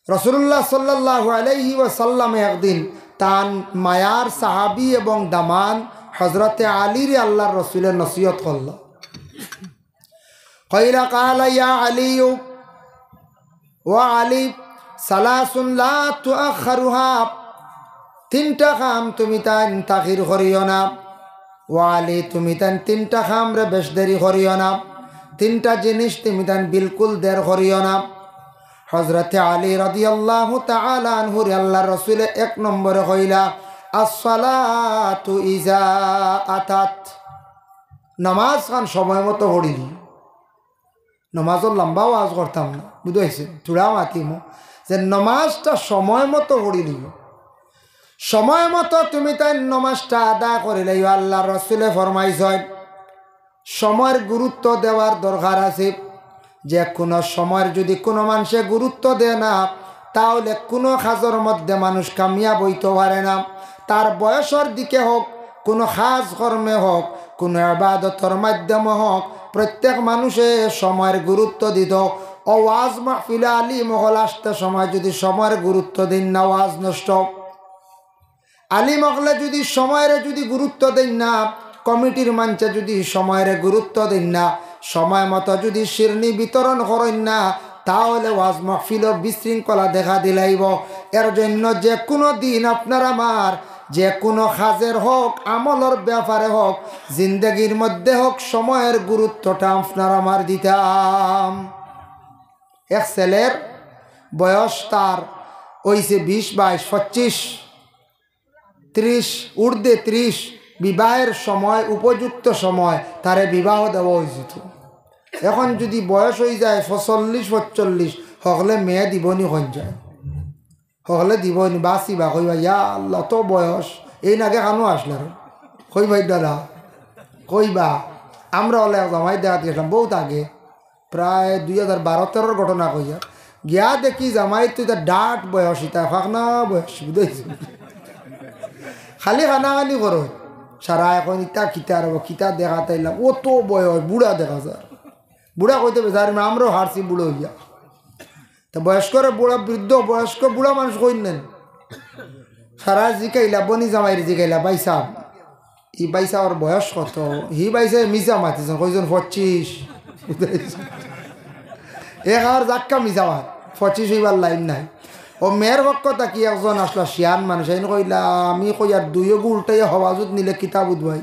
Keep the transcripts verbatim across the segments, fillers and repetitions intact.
রাসূলুল্লাহ সাল্লাল্লাহু আলাইহি ওয়াসাল্লামে একদিন তান মায়ার সাহাবী এবং দামান হযরতে আলীরে আল্লাহর রসুলে নসিহত করলা। কইলা, কালা ইয়া আলী, ও আলী, সালাসুন লা তুআখারুহা, তিনটা কাম তুমি তাইন তাখির করিও না। ও আলী, তুমি তাইন তিনটা কামরে বেশ দেরি করিও না। তিনটা জিনিস তুমি তাইন বিলকুল দের করিও না। হযরতে আলী রাদিয়াল্লাহু তাআলা আনহুরে আল্লাহর রসুলে এক নম্বরে কইলা, আসসালাতু ইজা আতাত, নামাজ খান সময় মতো পড়িলি। নামাজর লম্বা ওয়াজ করতাম না, বুঝাইছে, থুড়া মাতিমু যে নামাজটা সময় মতো পড়িলিও। সময় মতো তুমি তাইন নামাজটা আদায় করিলাইও। আল্লাহর রসুলে ফরমাইছইন, সময়র গুরুত্ব দেওয়ার দরকার আছে। যে কোনো সময়র যদি কোনো মানষে গুরুত্ব দেয় না, তাহলে কোনো কাজর মধ্যে মানুষ কামিয়াব অইতো পারে না। তার বয়সর দিকে হোক, কোনো কাজ কর্মে হোক, কোনো ইবাদতর মাধ্যমে হোক, প্রত্যেক মানুষে সময়র গুরুত্ব দিতো। অউ ওয়াজ মাহফিলে আলিম অকল আসতে সময় যদি সময়র গুরুত্ব দেইন না, ওয়াজ নষ্ট। আলিম অকলে যদি সময়রে যদি গুরুত্ব দেইন না, কমিটির মানষে যদি সময়রে গুরুত্ব দেইন না, সময় মতো যদি শিরনি বিতরণ করইন না, তাহলে ওয়াজ মাহফিলো বিশৃঙ্খলা দেখা দিলাইবো। এর জন্য যে কোনো দিন আপনার আমার যে কোনো কাজের হোক, আমলর ব্যাপারে হোক, জিন্দেগির মধ্যে হোক, সময়র গুরুত্বটা আপনার আমার দিতাম। এক ছেলের বয়স তার অইছে বিশ, বাইশ, পঁচিশ, ত্রিশ, ঊর্ধ্বে ত্রিশ, বিবাহের সময়, উপযুক্ত সময় তারে বিবাহ দেওয়া অইছিল। এখন যদি বয়স অইযায় পঁয়তাল্লিশ, পঁয়তাল্লিশ, হকলে মেয়ে দিবনি কইন যায়? হকলে দিবনি? বাঁচিবা, কইবা, "ইয়া আল্লাহ, অত বয়স, এইন আগে কানো আসলা রে?" কইবা, "দাদা, কইবা।" আমরা অলা এক জামাই দেখাত গেছলাম বউত আগে, প্রায় দুই হাজার বারো তেরোর ঘটনা কইয়ার। গিয়া দেখি জামাই তো ইতা ডাট বয়স, ইতা ফাকনা বয়স, বুঝাইছো? খালি কানাকানি করো। সারা এখন ইতা কিতা আর কিতা দেখাত আইলাম, অত বয়স, বুড়া দেখা যার। বুড়া কইতে বেজার, আমরাও হারছি বুড়া অইয়া। তো বয়স্করে বুড়া, বৃদ্ধ, বয়স্ক, বুড়া মানুষ কইন না নি? সারা জিকাইলা, বনি জামাইরে জিকাইলা, "ভাইসাব, ই ভাইসাবর বয়স কত?" হি ভাইসাবে মিছা মাতিছইন, কইছইন, "পঁচিশ।" এক আর জাক্কা মিছা মাত, পঁচিশ অইবার লাইন নাই। অউ মেয়ের পক্ষ থাকি একজন আসলা শিয়ান মানুষ, এইন কইলা, "আমি কইয়ার দুইওগু উল্টাইয়া হওয়াজুত নিলে কিতা বুঝবায়?"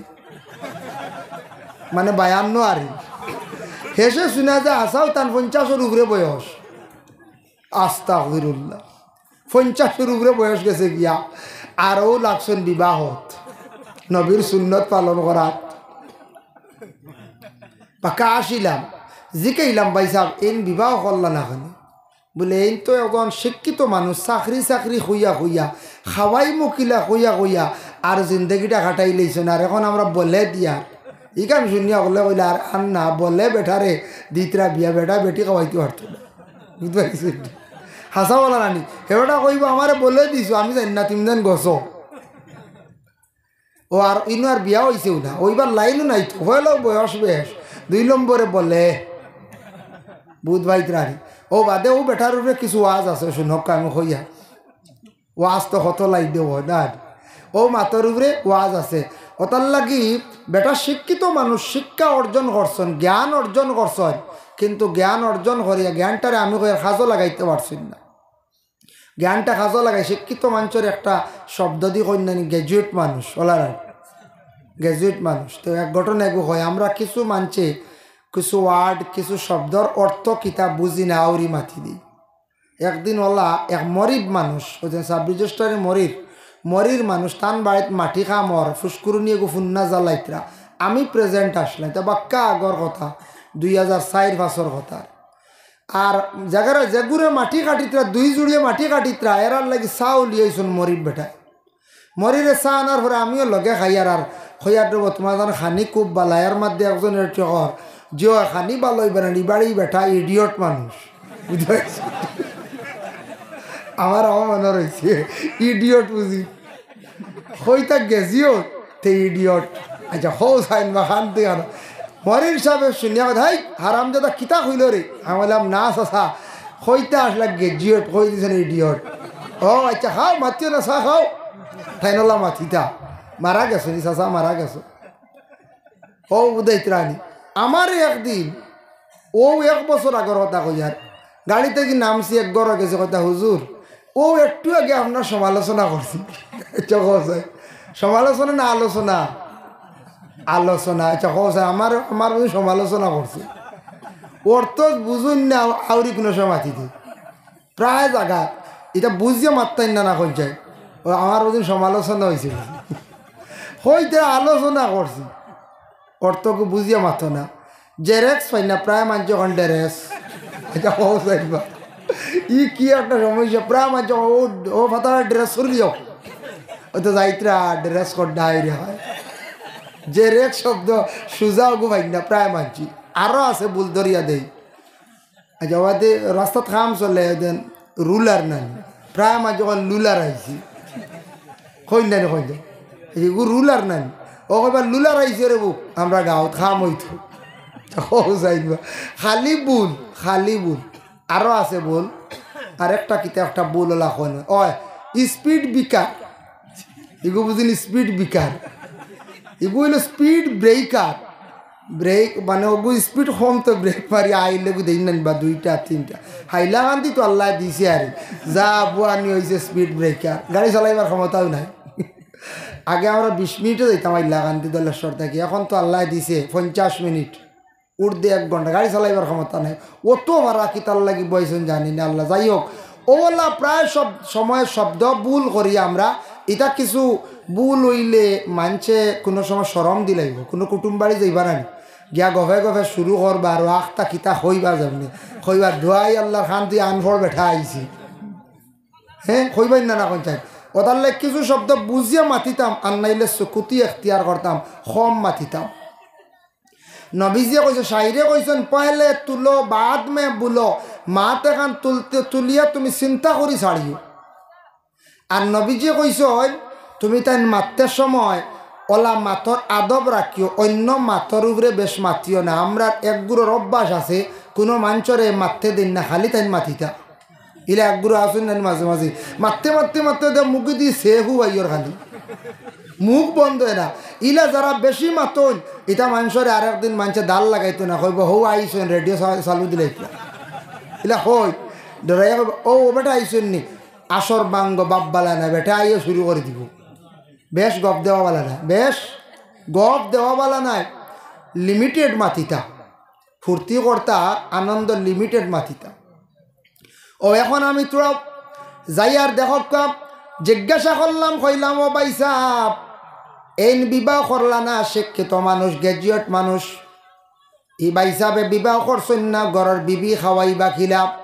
মানে বায়ান্ন আরি। হেষে হুনা যায় হাছাউ তান পঞ্চাশর উপরে বয়স। আস্তাগফিরুল্লাহ। পঞ্চাশর উপরে বয়স গেছে গিয়া, আরও লাগছইন বিবাহত, নবীর সুন্নত পালন করাত। বাক্কা আসিলাম, জিকাইলাম, "ভাইসাব, এইন বিবাহ করলা না কেনে?" বুলে, "এইন তো একজন শিক্ষিত মানুষ, চাকরি চাকরি কইয়া কইয়া, খাওয়াইমু কিলা কইয়া কইয়া, আর জিন্দেগিটা কাটাইলাইছইন, আর এখন আমরা বলে দিয়ার।" ইখান হুনিয়া অকলে কইলা, "আর, আর না, বলে বেটারে দিতরা বিয়া, বেটা বেটি খাওয়াইতে পারতো না।" বুঝতে পারছি? হাছা বলা নানি? হে বেটা কইবো, "আমারে বলে দিছো, আমি জানি না, তুমি যেন গছো।" অউ আর ইনো আর বিয়া অইছেউ না, অইবার লাইনও নাই তো। পয়লাউ বয়স বেশ, দুই নম্বরে বলে। বুধ ভাই ত্রারি। অউ বাদে অউ বেটার উপরে কিছু ওয়াজ আছে, হুনউক্কা আমি কইয়ার। ওয়াজ তো কত লাইন দেবো না। অউ মাতর উপরে ওয়াজ আছে। অতার লাগি বেটা শিক্ষিত মানুষ, শিক্ষা অর্জন করছইন, জ্ঞান অর্জন করছইন, কিন্তু জ্ঞান অর্জন করিয়া জ্ঞানটারে আমি কইয়ার কাজো লাগাইতে পারছইন না। জ্ঞানটা কাজো লাগাই, শিক্ষিত মানষর একটা শব্দ দি কইন না নি, graduate মানুষ, অলা না? Graduate মানুষ। তো এক ঘটনা এগু কয়, আমরা কিছু মানষে কিছু word, কিছু শব্দর অর্থ কিতা বুঝি না, আউরি মাতি দেই। একদিন অলা এক মরিব মানুষ, অউ যে sub register-এ মরির, মরির মানুষ, তান বাড়িত মাটি কামর, ফুসকুরুনি এগু ফুন্না জ্বালাইতরা। আমি present আসলাম, ইতা বাক্কা আগর কথা, দুই হাজার চাইর পাঁচর কথা। আর যেগরে, যেগুরে মাটি কাটিতরা, দুই জুড়িয়ে মাটি কাটিতরা, এরার লাগি চা উলিয়াইছইন মরিব বেটায়। মরিরে চা আনার পরে আমিও লগে খাইয়ার, আর কইয়ার, "দেবো, তুমার জান খানি খুব বালা।" এর মধ্যে একজনে কর, "জি অয়, খানি বালা অইবার না, ই বাড়ি বেটা idiot মানুষ।" বুঝতে পারছো? আমার, আমার মনো রইছে, idiot বুঝি। কইতা গেছিও, তে idiot। আচ্ছা, হউ সাইন বা খান তুই আনো। মরির সাবে হুনিয়া কয়, "হাই, হারামজাদা কিতা কইলো রে?" আমি কইলাম, "না চাচা, কইতা আসলা গ্যাজুয়েট, কই দিছইন ইডিয়ট। ও আচ্ছা, খাও, মাতিও না, চা খাও। তাইন অলা মাতিতা। মারা গেছইন নি, চাচা মারা গেছইন। ও বুঝাইতরা নি। আমারে একদিন, অউ এক বছর আগর কথা কইয়ার, গাড়ি থাকি নামছি, এক ঘরো গেছি, কইতা, "হুজুর, অউ একটু আগে আপনার সমালোচনা করছি।" আচ্ছা, কও চাই, সমালোচনা না আলোচনা? আলোচনা। আচ্ছা, কও চাই, আমার, আমার বুঝি সমালোচনা করছে। অর্থ বুঝইন না, আউরি কুনু সময় মাতি দি। প্রায় জাগাত ইতা বুঝিয়া মাতইন না, না কইন চাই। ও আমার ওদিন সমালোচনা অইছে। কইতে আলোচনা করছি। অর্থ কু বুঝিয়া মাতো না। জেরেক্স পাই না, প্রায় মানষে অখন ডেরেস। আচ্ছা, কও চাইবা। ই কি একটা সমস্যা, প্রায় মানষে অখন, "ও, ও ফাতারা ড্রেস করিলিও।" ও তো যাইতরা ড্রেস কর ডাইরে হয়। জেরেক্স শব্দ সুজা অগু পাই না, প্রায় মানষে। আরো আছে ভুল ধরিয়া দেই। আচ্ছা, ওয়াদে রাস্তাত কাম চলে, দেন রুলার নাই। প্রায় মানষে কয়, "লুলার আইছে।" কইন না নি, কইন না। এই যে, "ইগু রুলার নাই।" ও কইবা, "লুলার আইছে রে বউ, আমরা গাঁওত কাম অইতো।" ও যাইবা। খালি ভুল, খালি ভুল। আরো আছে ভুল। আরেকটা কিতা একটা ভুল অলা কইন। ওই, স্পিড ব্রেকার। ইগু বুঝইন স্পিড ব্রেকার। ইগু অইলো স্পিড ব্রেকার। ব্রেক মানে অগু স্পিড কম তো ব্রেক মারি আইলে গু দেইন না বা দুইটা তিনটা। হাইলাকান্দি তো আল্লায় দিছে আরে। যা বুয়ানি অইছে স্পিড ব্রেকার। গাড়ি চালাইবার ক্ষমতাও নাই। আগে আমরা বিশ মিনিটো যাইতাম হাইলাকান্দি দলেশ্বর থাকি। অখন তো আল্লায় দিছে পঞ্চাশ মিনিট। উর্ধে এক ঘন্টা গাড়ি চালাইবার ক্ষমতা নাই। অত ভাড়া কিতার লাগি বইছইন জানি না আল্লাহ। যাই হোক, অলা প্রায় সব সময় শব্দ ভুল করি আমরা। ইতা কিছু ভুল অইলে মানষে কুনু সময় শরম দিলাইবো, কুনু কুটুম বাড়ি যাইবা না নি, গিয়া গফে গফে শুরু করবা আর আখতা কিতা কইবা যেমনে, কইবা, "দোয়াই আল্লার খান তুই আনফড় বেটা আইছি।" হে, কইবাইন না, না কইন চাই। অতার লাগি কিছু শব্দ বুঝিয়া মাতিতাম, আর নাইলে সুকুতি এখতিয়ার করতাম, কম মাতিতাম। নবীজিয়ে কইছে, শাইরে কইছইন, "পহলে তুলো, বাদ মে বুলো।" মাত এখান তুলতে, তুলিয়া তুমি চিন্তা করি ছাড়িও। আর নবীজিয়ে কইছইন, তুমি তাইন মাততে সময় অলা মাতর আদব রাখিও, অন্য মাতর উপরে বেশ মাতিও না। আমরার এক গুরুর অভ্যাস আছে, কুনু মানষরে মাততে দেইন না, খালি তাইন মাতিতা। ইলা এক গুরু আছইন না নি মাঝে মাঝে। মাততে, মাততে, মাততে দে মুখেদি সে হু আইয়র খালি। মুখ বন্ধ অয় না। ইলা যারা বেশি মাতইন, ইতা মানষরে আরেকদিন মানষে দাল লাগাইতো না, কইবো, "হউ আইছইন, রেডিও চা-, চালু দিলাইতা।" ইলা কই, ডরাইয়া কইবো, "ও, ও বেটা আইছইন নি?" আসর ভাঙ্গো, বাপ বালা না, বেটা আইয়া শুরু করি দিবো। বেশ গপ দেওয়া বালা না, বেশ গপ দেওয়া বালা নায়। লিমিটেড মাতিতা, ফুর্তি করতা, আনন্দ লিমিটেড মাতিতা। ও, এখন আমি থুড়া যাইয়ার দেখউক্কা, জিজ্ঞাসা করলাম, কইলাম, "ও ভাইসাব, এইন বিবাহ করলা না, শিক্ষিত মানুষ, গ্র্যাজুয়েট মানুষ, ই ভাইসাবে বিবাহ করছইন না, ঘরর বিবি খাওয়াইবা কিলা?"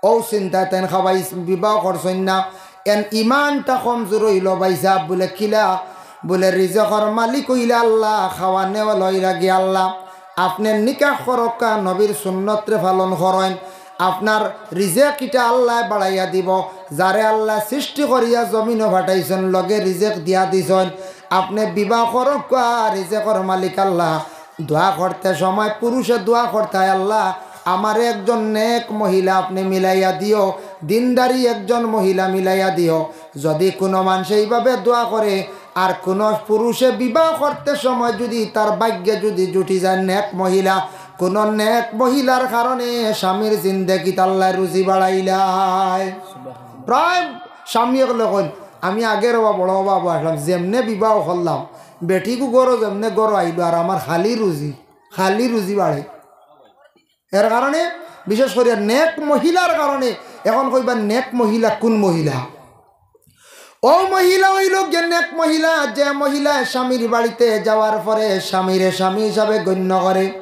অউ চিন্তায় তাইন খাওয়াই, বিবাহ করছইন না। এন ইমানটা কমজোর অইলো ভাইসাব। বুলে, "কিলা?" বুলে, "রিজেকর মালিক অইলা আল্লাহ, খাওয়ানেওয়ালা অইলা গিয়া আল্লাহ। আপনে নিকাহ করউক্কা, নবীর সুন্নতরে পালন করইন, আপনার রিজেক ইটা আল্লায় বাড়াইয়া দিবো। যারে আল্লায় সৃষ্টি করিয়া জমিনো পাঠাইছইন, লগে রিজেক দিয়া দিছইন। আপনে বিবাহ করউক্কা, রিজেকর মালিক আল্লাহ।" দোয়া করতে সময় পুরুষে দোয়া করতে হয়, "আল্লাহ, আমারে একজন নেক মহিলা আপনে মিলাইয়া দিও, দিনদারি একজন মহিলা মিলাইয়া দিও।" যদি কুনু মানষে ইভাবে দোয়া করে, আর কুনু পুরুষে বিবাহ করতে সময় যদি তার ভাগ্যে যদি জুটি যায় নেক মহিলা, কুনু নেক মহিলার কারণে স্বামীর জিন্দেগিত আল্লায় রুজি বাড়াইলায়। প্রায় স্বামী অকলে কইন, "আমি আগের অবা বড় অবা আছলাম, যেমনে বিবাহ করলাম, বেটিগু ঘরো যেমনে ঘরো আইলো, আর আমার খালি রুজি, খালি রুজি বাড়ে।" এর কারণে, বিশেষ করিয়া নেক মহিলার কারণে, এখন কইবা নেক মহিলা কুন মহিলা? অউ মহিলা অইলো গিয়া নেক মহিলা, যে মহিলায় স্বামীর বাড়িতে যাওয়ার পরে স্বামীরে স্বামী হিসাবে গণ্য করে,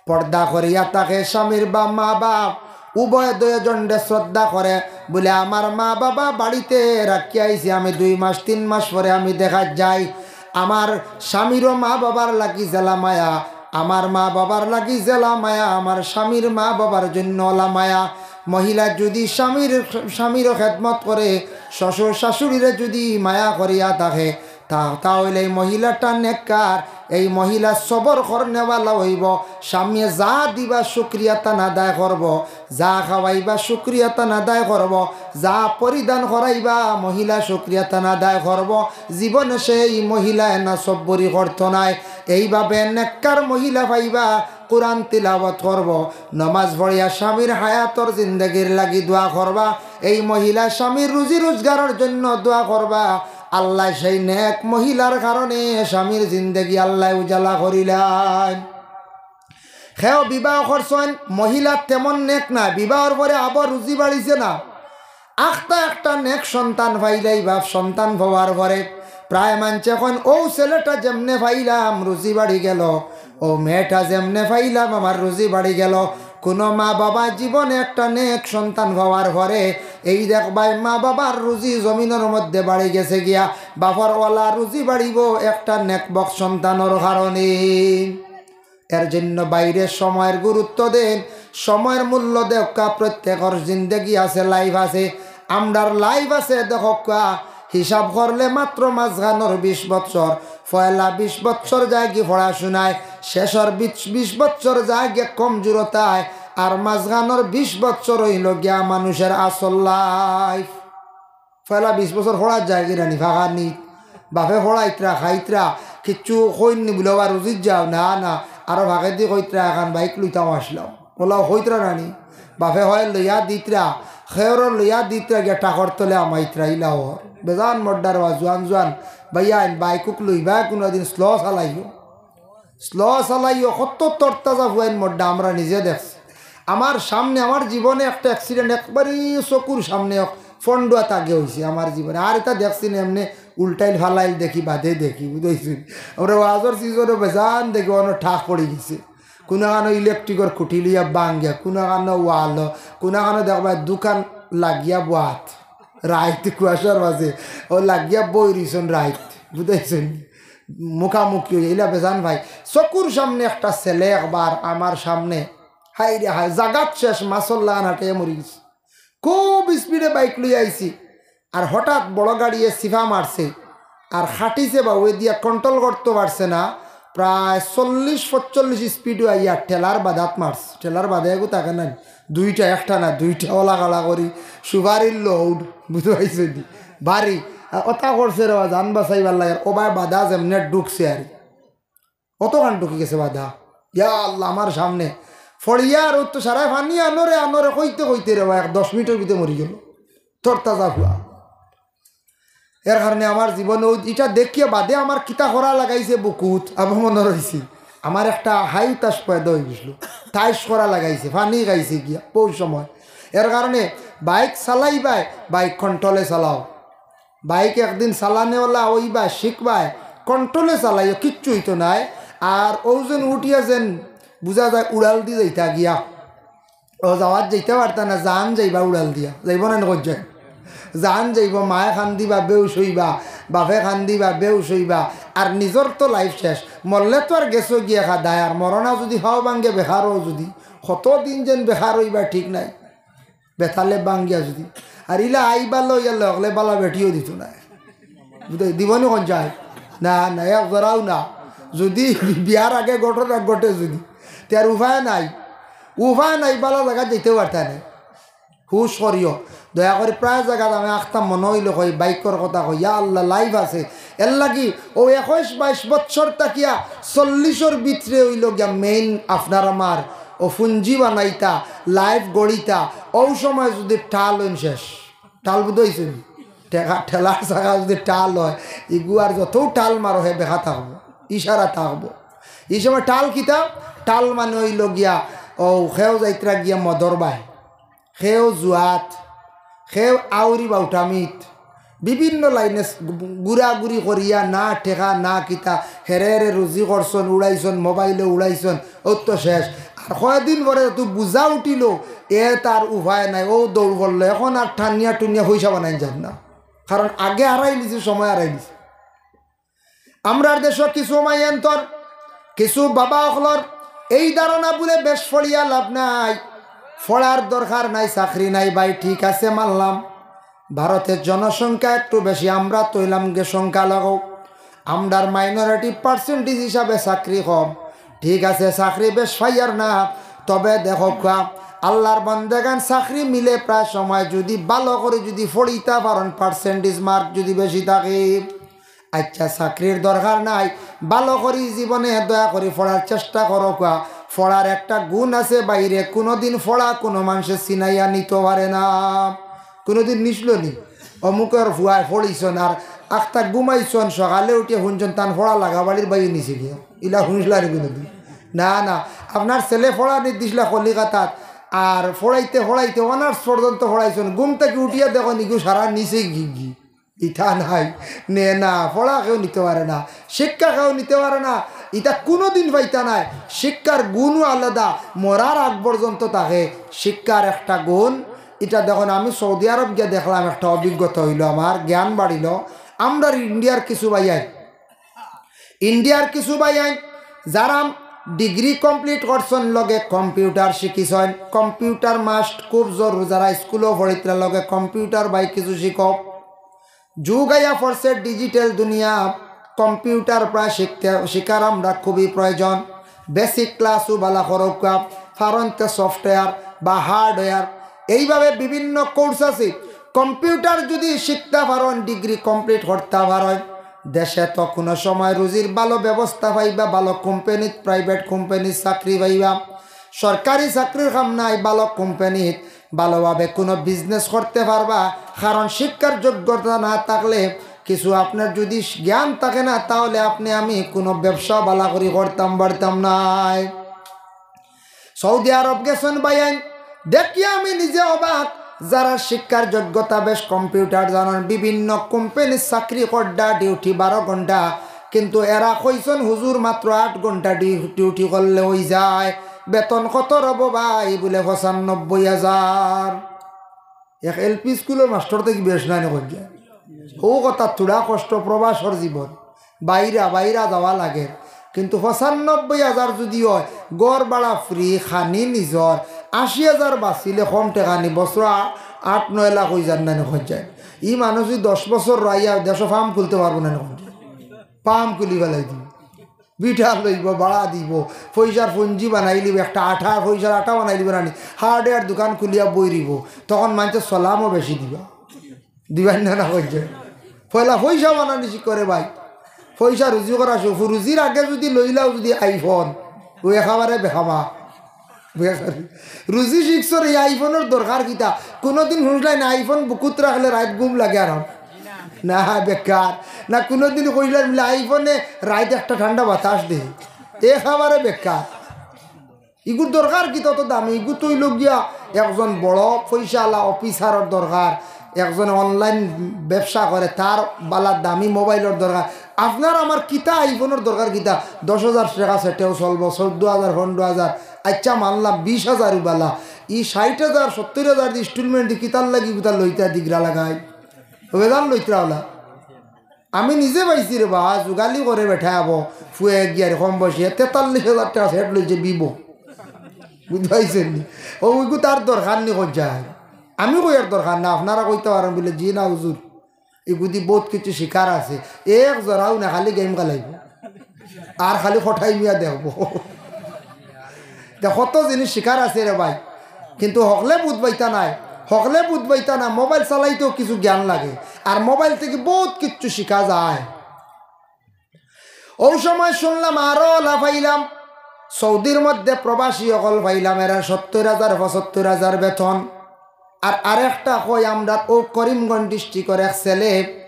পর্দা করিয়া থাকে, স্বামীর বা মা বাপ উভয় দুইজনরে শ্রদ্ধা করে, বুলে, "আমার মা বাবা বাড়িতে রাখিয়া আইছি, আমি দুই মাস তিন মাস পরে আমি দেখাত যাই।" আমার স্বামীরও মা বাবার লাগি যেলা মায়া, আমার মা বাবার লাগি যেলা মায়া, আমার স্বামীর মা বাবার জন্য অলা মায়া। মহিলা যদি স্বামীর, স্বামীরও খেদমত করে, শ্বশুর শাশুড়িরে যদি মায়া করিয়া থাকে, তা তা অইলে এই মহিলাটা নেককার। এই মহিলা সবর করনেওয়ালা অইবো। স্বামীয়ে যা দিবা শুকরিয়া তান আদায় করবো, যা খাওয়াইবা শুকরিয়া তান আদায় করবো, যা পরিধান করাইবা মহিলা শুকরিয়া তান আদায় করবো। জীবনে সেই মহিলায় নাসব্বরি করতো নায়। এইভাবে নেককার মহিলা পাইবা। কোরআন তিলাওয়াত করবো, নমাজ পড়িয়া স্বামীর হায়াতর জিন্দেগির লাগি দোয়া করবা। এই মহিলা স্বামীর রুজি রোজগারর জন্য দোয়া করবা। আল্লায় সেই নেক মহিলার কারণে স্বামীর জিন্দেগি আল্লায় উজালা করিলাইন। কেউ বিবাহ করছইন, মহিলা তেমন নেক নায়, বিবাহর পরে আবার রুজি বাড়িছে না। আখতা একটা নেক সন্তান পাইলাই বাপ, সন্তান পাওয়ার পরে প্রায় মানষে কইন, "ও ছেলেটা যেমনে পাইলাম রুজি বাড়ি গেল, ও মেয়েটা যেমনে পাইলাম আমার রুজি বাড়ি গেল।" কুনু মা বাবা জীবনে একটা নেক সন্তান পাওয়ার পরে এই দেখবায় মা বাবার রুজি জমিনর মধ্যে বাড়ি গেছে গিয়া, বাপর ওয়ালা রুজি বাড়িবো একটা নেকবখ সন্তানর কারণে। এর জন্য বাইরে সময়র গুরুত্ব দেইন, সময়র মূল্য দেউক্কা। প্রত্যেকর জিন্দেগি আছে, life আছে, আমরার life আছে। দেখউক্কা, হিসাব করলে মাত্র মাঝখানর বিশ বৎসর, পয়লা বিশ বৎসর যায়গি পড়াশুনায়, শেষর বিশ, বিশ বৎসর যায়গি কমজুরতায়, আর মাঝখানর বিশ বৎসর অইলো গিয়া মানুষর আসল life। পয়লা বিশ বছর পড়াত যায়গি নানি, ফাঁকা নি। বাপে পড়াইতরা, খাইতরা, কিচ্ছু কইন নি বুলে, "বা রুজিত যাও?" "না, না।" আরো ফাঁকেদি কইতরা, "এখান বাইক লইতাম আসলাম।" ওলাও কইতরা নানি। বাপে হয় লইয়া দিতরা, খেয়রর লইয়া দিতরা, গিয়া টাকর তলে আমাইতরা, ইলাও। বেজান মড্ডার বা জুয়ান জুয়ান ভাইয়াইন, বাইকুক লইবা কুনুদিন slow চালাইও। Slow চালাইও, কত তরতাজা ফুয়াইন মড্ডা আমরা নিজে দেখছি। আমার সামনে, আমার জীবনে একটা accident একবারে চকুর সামনে এক ফন্ডুয়াত আগে অইছে আমার জীবনে। আর ইতা দেখছি না, এমনে উল্টাইল ফালাইল দেখি, বাদে দেখি, বুঝাইছি। আমরা ওয়াজর season-ও বেজান দেখি, অনো ঠাক পড়ি গেছে। কুনাখানো electric-র খুঁটি লইয়া বাঙ্গিয়া, কুনাখানো ওয়াল, কুনাখানো দেখবা দোকান লাগিয়া বওয়াত। রাইত কুয়াশার মাঝে ও লাগিয়া বই রইছন রাইত, বুঝাইছনি? মুখামুখি অইয়া ইলা বেজান ভাই, চকুর সামনে একটা ছেলে একবার আমার সামনে, হায় রে হায়, জাগাত শেষ, মাছর লাখান হাটাইয়া মরি গেছে। খুব speed-এ বাইক লইয়া আইছি, আর হঠাৎ বড় গাড়িয়ে চিপা মারছে, আর খাটিছে বাউয়ে দিয়া, control করতো পারছে না। প্রায় চল্লিশ পঁচল্লিশ speed-ও আইয়া ঠেলার বাদাত মারছে। ঠেলার বাদে এগু থাকে না, দুইটা, একটা না, দুইটা ওলা কালা করি, সুপারির load, বুঝতে পারছনি? ভারী। আর ওটা করছে রে, জান বাঁচাইবার লাগে, ও ভাই বাদা যেমনে ঢুকছে আর অতখান ঢুকি গেছে বাদা। ইয়া আল্লাহ, আমার সামনে ফড়িয়া আর ও তো সারায় পানি আনোরে আনোরে কইতে কইতে রে বা এক দশ মিনিটর ভিতরে মরি গেল। তরতাজা ফুয়া। এর কারণে আমার জীবনে ওই ইটা দেখিয়া বাদে আমার কিতা করা লাগাইছে বুকুত, আমার মনে রইছে। আমার একটা হাই তাস পয়দা অই গেছিল, তাইশ করা লাগাইছে, পানি খাইছে গিয়া বহু সময়। এর কারণে বাইক চালাইবায়, বাইক control-এ চালাও। বাইক একদিন চালানেওয়ালা অইবা, শিখবায়, control-এ চালাইও, কিচ্ছু অইতো নায়। আর ও যেন উঠিয়া যেন বুঝা যায় উড়াল দি যাইতা গিয়া, ও যাওয়াত যাইতা পারতা না, জান যাইবা উড়াল দিয়া, যাইবো না নগদ যায়। জান যাইবো, মায়ে কান্দিবা, বেউশ অইবা, বাপে কান্দিবা, বেউশ অইবা, আর নিজর তো life শেষ। মরলে তো আর গেছো গিয়া খাদায়, আর মরনা যদি হাও ভাঙ্গে বেকারও যদি, কতদিন যেন বেকার অইবা ঠিক নাই। বেতালে বাঙ্গিয়া যদি। আর ইলা আইবা লইয়া লগ অকলে বালা বেটিও দিত না। বুঝতে দিবনি কোন যায়? না, না, এক জরাও না। যদি বিয়ার আগে ঘটনা ঘটে যদি, তে আর উপায় নাই। উপায় নাই, বালা জাগাত যাইতে পারতা না। হুশ করিও। দয়া করি প্রায় জাগাত আমি আখতা মনে অইলে কই, বাইকর কথা কই, ইয়া আল্লাহ, life আছে। এর লাগি ও একুশ বাইশ বৎসর থাকিয়া চল্লিশর ভিতরে অইলো গিয়া main আপনার আমার ও পুঞ্জি বানাইতা, life গড়িতা, ও সময় যদি টাল অইন শেষ। টাল বুঝতে অইছে নি? ঠেকা-, ঠেলার চাকা যদি টাল অয়, ইগু আর যতও টাল মারো হে বেকা থাকবো, ইশারা থাকবো। এই সময় টাল কিতা? টাল মানে অইলো গিয়া, ও খেও যাইতরা গিয়া মদর বায়। কেউ জুয়াত, কেউ আউরি বাউটামিত, বিভিন্ন লাইনে ঘুরাঘুরি করিয়া না ঠেকা না কিতা, হেরে হেরে রুজি করছন, উড়াইছন, মোবাইলে উড়াইছন, ও তো শেষ। আর কয়দিন পরে তো বুঝা উঠিল, এ তার উপায় নাই, ও দৌড় করলো, এখন আর টানিয়া টুনিয়া পয়সা বানাইন যার না, কারণ আগে হারাই নিছে, সময় হারাই নিছে। আমরার দেশো কিছু মাইয়ান্তর, কিছু বাবা অকলর এই ধারণা বুলে বেশ পড়িয়া লাভ নাই, পড়ার দরকার নাই, চাকরি নাই। ভাই, ঠিক আছে, মানলাম, ভারতের জনসংখ্যা একটু বেশি, আমরা তো অইলাম গে সংখ্যালঘু। আমরার মাইনরিটি পার্সেন্টেজ হিসাবে চাকরি কম। ঠিক আছে, চাকরি বেশ পাইয়ার না, তবে দেখউক্কা, আল্লার বন্দেগান, চাকরি মিলে প্রায় সময় যুদি ভালা করি যুদি পড়িতা পারইন, পার্সেন্টেজ মার্ক যুদি বেশি থাকে। আইচ্ছা, চাকরির দরকার নাই, ভালা করি জীবনে দয়া করি পড়ার চেষ্টা করউক্কা। পড়ার একটা গুণ আছে ভাইরে, কুনুদিন পড়া কুনু মানষে ছিনাইয়া নিতো পারে না। কুনুদিন নিছলো নি? অমুকর ফুয়ায় পড়িছইন আর আখতা ঘুমাইছইন, সকালে উঠিয়া হুনছইন তান পড়া লাগা বাড়ির বাইয়ে নিছে গিয়া। ইলা হুনছলা নি কুনুদিন? না, না। আপনার ছেলে পড়া নিত দিছলা কলিকাতাত, আর পড়াইতে পড়াইতে অনার্স পর্যন্ত পড়াইছইন, ঘুম থাকি উঠিয়া দেখইন ইগু সারা নিছে গি গি। ইতা নাই, নে না, পড়া কেউ নিতো পারে না, শিক্ষা কেউ নিতো পারে না, ইতা কুনুদিন পাইতা নায়। শিক্ষার গুণও আলাদা, মরার আগ পর্যন্ত থাকে শিক্ষার একটা গুণ। ইটা দেখইন, আমি সৌদি আরব গিয়া দেখলাম, একটা অভিজ্ঞতা অইলো আমার, জ্ঞান বাড়িলো। আমরার ইন্ডিয়ার কিছু ভাইয়াইন, ইন্ডিয়ার কিছু ভাইয়াইন যারা ডিগ্রি কমপ্লিট করছইন, লগে কম্পিউটার শিখিছইন, কম্পিউটার মাস্ট খুব জরুরি, যারা স্কুলো পড়িত্রা লগে কম্পিউটার ভাই কিছু শিখো। যুগ আইয়া পড়ছে ডিজিটাল দুনিয়া, কম্পিউটার প্রায় শিখতে, শিখার আমরা খুবই প্রয়োজন। বেসিক ক্লাসও ভালা করউক্কা, পারইন তে সফটওয়্যার বা হার্ডওয়্যার, এইভাবে বিভিন্ন কোর্স আছে। কম্পিউটার যুদি শিখতা পারইন, ডিগ্রি কমপ্লিট করতা পারইন, দেশে তো কুনু সময় রুজির ভালা ব্যবস্থা পাইবা, ভালা কোম্পানিত, প্রাইভেট কোম্পানিত চাকরি পাইবা। সরকারি চাকরির কাম নাই, ভালা কোম্পানিত ভালাভাবে কুনু বিজনেস করতে পারবা। কারণ শিক্ষার যোগ্যতা না থাকলে, কিছু আপনার যুদি জ্ঞান থাকে না, তাহলে আপনে আমি কুনু ব্যবসা ভালা করি করতাম পারতাম নায়। সৌদি আরব গেছইন ভাইয়াইন, দেখিয়া আমি নিজে অবাক। যারা শিক্ষার যোগ্যতা বেশ, কম্পিউটার জানইন, বিভিন্ন কোম্পানির চাকরি কররা, ডিউটি বারো ঘন্টা, কিন্তু এরা কইছইন, "হুজুর, মাত্র আট ঘন্টা ডিউ-, ডিউটি করলে অইযায়।" বেতন কত রবো ভাই? বুলে, "পঁচানব্বই হাজার।" এক এলপি স্কুলর মাস্টর থাকি বেশ নায় নি কইন যে। অউ কথা, থুড়া কষ্ট, প্রবাসর জীবন, বাইরা বাইরা যাওয়া লাগে। কিন্তু পঁচানব্বই হাজার যুদি অয়, ঘর ভাড়া ফ্রি, খানি নিজর, আশি হাজার বাঁচিলে কম টেকা নি, বছরো আ-, আট নয় লাখ অইযার নায় নি কইন যে। ই মানুষ যুদি দশ বছর রইয়া দেশো ফার্ম খুলতে পারবো নায় নি কইন যে। ফার্ম খুলি ফালাই দিবো। বিঠা লইবো, ভাড়া দিবো, পয়সার পুঞ্জি বানাইলিবো, একটা আটা, পয়সার আটা বানাইলিবো না নি, হার্ডওয়্যার দোকান খুলিয়া বই রইবো, তখন মানষে সালামও বেশি দিবা। দিবা না, না কইন যে। পয়লা পয়সা বানানি শিখো রে ভাই, পয়সা রুজি করা শিখো। রুজির আগে যুদি লইলাও যুদি আইফোন, অউ একেবারে বেকামা। রুজি শিখছো রে, আইফোনর দরকার কিতা? কুনুদিন হুনছলায় নি আইফোন বুকুত রাখলে রাইত ঘুম লাগে আরাম? না, বেকার। না কুনুদিন কইছলায় নি বুলে আইফোনে রাইত একটা ঠান্ডা বাতাস দেয়? একেবারে বেকার। ইগুর দরকার কিতা অত দামি? ইগু তো অইলো গিয়া একজন বড় পয়সাআলা অফিসারর দরকার, একজন অনলাইন ব্যবসা করে, তার ভালা দামি মোবাইলর দরকার। আপনার আমার কিতা, আইফোনর দরকার কিতা? দশ হাজার টেকা সেটেও চলবো, চৌদ্দ হাজার, পনরো হাজার। আইচ্ছা, মানলাম বিশ হাজারউ ভালা। ই ষাইট হাজার, সত্তইর হাজার দি ইনস্টলমেন্ট দি কিতার লাগি ইগুতা লইতা দিগরা লাগাই? অউ বেজান লইতরা অলা। আমি নিজে পাইছি রে বা, যুগালি করে বেটায় আবো, ফুয়ে গিয়ারে কম বয়সে তেতাল্লিশ হাজার টেকা সেট লইছে Vivo। বুঝতে পারছইন নি? অউ ইগু তার দরকার নি কইন যে। আমি কইয়ার দরকার না, আপনারা কইতা পারইন বুলে, "জি না হুজুর, ইগুদি বউত কিছু শিখার আছে।" এক জরাও না, খালি গেম খেলাইবো। আর খালি কটাই মিয়া দেখবো। তে কত জিনিস শিখার আছে রে ভাই, কিন্তু হকলে বুঝ পাইতা নায়, হকলে বুঝ পাইতা না। মোবাইল চালাইতেও কিছু জ্ঞান লাগে, আর মোবাইল থাকি বউত কিচ্ছু শিখা যায়। অউ সময় হুনলাম আরো অলা পাইলাম, সৌদির মধ্যে প্রবাসী অকল পাইলাম, এরা সত্তইর হাজার, পঁচাত্তইর হাজার বেতন। আর আরেকটা কই, আমরার অউ করিমগঞ্জ ডিস্ট্রিক্টর এক ছেলে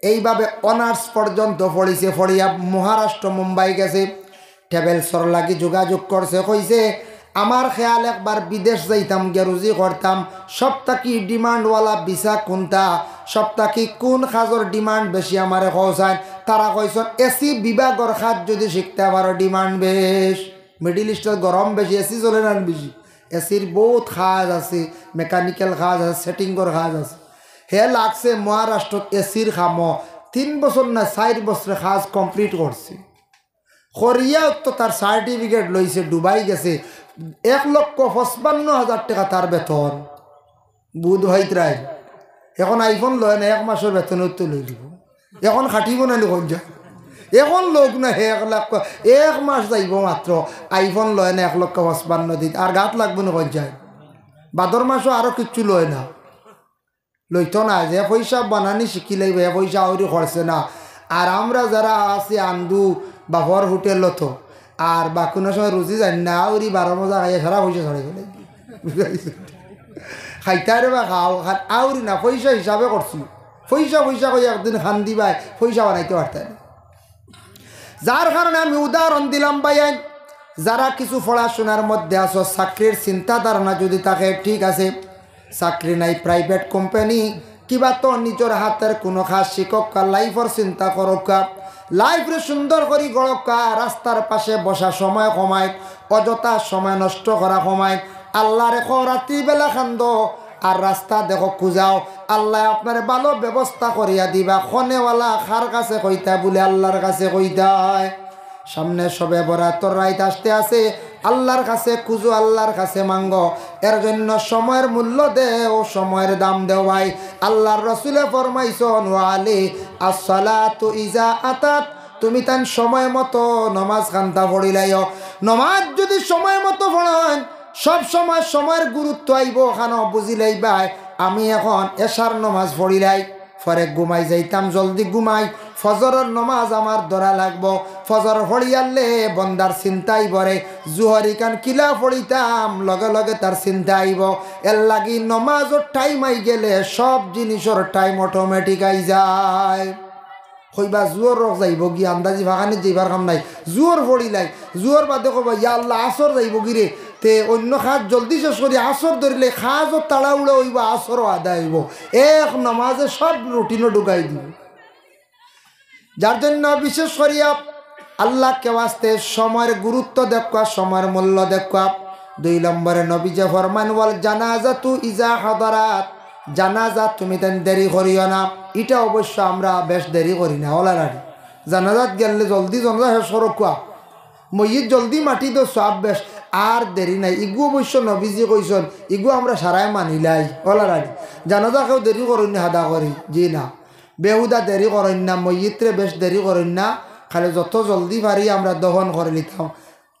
এইভাবে অনার্স পর্যন্ত পড়িছে, পড়িয়া মহারাষ্ট্র মুম্বাই গেছে, ট্রাভেলসর লাগি যোগাযোগ করছে, কইছে, "আমার খেয়াল একবার বিদেশ যাইতাম, গিয়া রুজি করতাম, সব থাকি ডিমান্ডওয়ালা ভিসা কুনটা, সব থাকি কুন কাজর ডিমান্ড বেশি আমারে কওছাইন।" তারা কইছইন, "এসি বিভাগর কাজ যুদি শিখতা পারো, ডিমান্ড বেশ, মিডল ইস্টর গরম বেশি, এসি চলে না বেশি, এসির বউত কাজ আছে, মেকানিক্যাল কাজ আছে, সেটিংর কাজ আছে।" হে লাগছে মহারাষ্ট্রত এসির কামো, তিন বছর না চাইর বছরে কাজ কমপ্লিট করছে। করিয়া তো তার সার্টিফিকেট লইছে, দুবাই গেছে, এক লক্ষ পঁচপান্ন হাজার টেকা তার বেতন। বুঝ পাইতরায়? এখন আইফোন লয় না, এক মাসর বেতনউ তো লইলিবো। এখন খাটিবো না নি কইন যে? এখন লউক না হে এক লাখ, এক মাস যাইবো মাত্র, iPhone লয় না এক লক্ষ পঁচপান্ন দিন, আর গাত লাগবো না কই যায়। ভাদর মাসও আরো কিচ্ছু লয় না, লইতো না। যে পয়সা বানানি শিখিলাইবো, হে পয়সা আউরি খরচে না। আর আমরা যারা আছি আন্দু বাপর হোটেলতো, আর বাকুনো সময় রুজি যাই না, আউরি বারো মজা খাইয়া সারা পয়সা ছাড়ি ফেলে। খাইতায় রে বা খাও, খান আউরি না, পয়সা হিসাবে করছি। পয়সা পয়সা কই একদিন খান দিবায়, পয়সা বানাইতে পারতায় না। যার কারণে আমি উদাহরণ দিলাম ভাইয়াইন, যারা কিছু পড়াশোনার মধ্যে আছো, চাকরির চিন্তা ধারণা যদি থাকে, ঠিক আছে, চাকরি নাই, প্রাইভেট কোম্পানি, কিবা তো নিজর হাতের কুনু কাজ শিখউক্কা, লাইফর চিন্তা করউক্কা, লাইফরে সুন্দর করি গড়উক্কা, রাস্তার পাশে বসা সময় কমাইন, অযথা সময় নষ্ট করা কমাইন। আল্লারে কও রাত্রিবেলা কান্দো, আর রাস্তা দেখো খুজাও, আল্লায় আপনারে ভালো ব্যবস্থা করিয়া দিবা। কনেওয়ালা কার কাছে কইতা? বুলে আল্লার কাছে কইতায়। সামনে শবে বরাতর রাইত আসতে আছে, আল্লার কাছে খুজো, আল্লার কাছে মাঙ্গো। এর জন্য সময়ের মূল্য দেও, সময়ের দাম দেও ভাই। আল্লার রসুলে ফরমাইছন, "ওয়া আলী, আসসালাতু ইজা আতাত", তুমি তাইন সময় মতো নমাজ খান্তা পড়িলাইও। নমাজ যদি সময় মতো পড়ইন, সব সময় সময়ের গুরুত্ব আইবো, খানো বুঝিলাইবায়। আমি এখন এশার নমাজ পড়িলাই, পরে ঘুমাই যাইতাম, জলদি ঘুমাই, ফজরর নমাজ আমার ধরা লাগবো। ফজর পড়িয়ারলে বন্দার চিন্তা আইবো রে, জুহর ইখান কিলা পড়িতাম, লগে লগে তার চিন্তা আইবো। এর লাগি নমাজর টাইম আই গেলে সব জিনিসর টাইম অটোমেটিক আই যায়। কইবা, "জুহর রক যাইবো গি, আন্দাজি ফাঁকানিত যাইবার কাম নাই, জুহর পড়িলাই।" জুহর বাদে কইবা, "ইয়া আল্লাহ, আসর যাইবো গি রে।" তে অন্য কাজ জলদি শেষ করি, আসর ধরিলে কাজও তাড়াহুড়া অইবো, আসরও আদায় অইবো। এক নমাজে সব রুটিনও ঢুকাই দিবো। যার জন্য বিশেষ করিয়া আল্লাহকে ওয়াস্তে সময়ের গুরুত্ব দেখবা, সময়ের মূল্য দেখবা। দুই নম্বরে নবীজি ফরমান, "ওয়াল জানাজাতু ইজা হাদারাত", জানাজা তুমি তাইন দেরি করিও না। ইটা অবশ্য আমরা বেশ দেরি করি না, অলা নানি? জানাজাত গেলে জলদি জানাজা শেষ করউক্কা, মইয়িত জলদি মাটি দেও, সওয়াব বেশ, আর দেরি নাই। ইগু অবশ্য নবীজি কইছন, ইগু আমরা সারায় মানিলাই, অলা নানি? জানাজা কেউ দেরি করইন নি হাদা করি, জি না। বেহুদা দেরি করইন না, মইয়িতরে বেশ দেরি করইন না, খালি যত জলদি পারি আমরা দফন করিলিতাম,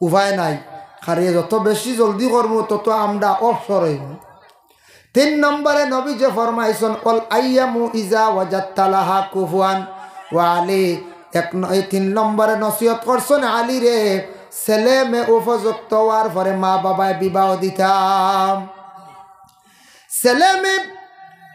উপায় নাই। খালি যত বেশি জলদি করমু, তত আমরা অবসর অইমু। তিন নম্বরে নবীজি ফরমাইছন, "ওয়াল আইয়ামু ইজা ওয়াজাদতা লাহা কুফুয়ান ওয়া আলী।" এক ন-, এই তিন নম্বরে নসিহত করছন আলীরে, ছেলে মেয়ে উপযুক্ত অওয়ার পরে মা বাবায় বিবাহ দিতাম। ছেলে মেয়ে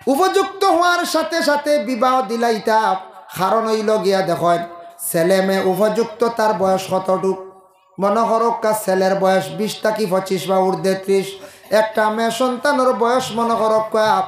উপযুক্ত অওয়ার সাথে সাথে বিবাহ দিলাইতা। কারণ অইলো গিয়া দেখইন, ছেলে মেয়ে উপযুক্ত তার বয়স কতটুক? মনো করউক্কা ছেলের বয়স বিশ থাকি পঁচিশ বা ঊর্ধ্বে ত্রিশ, একটা মেয়ে সন্তানর বয়স মনো করউক্কা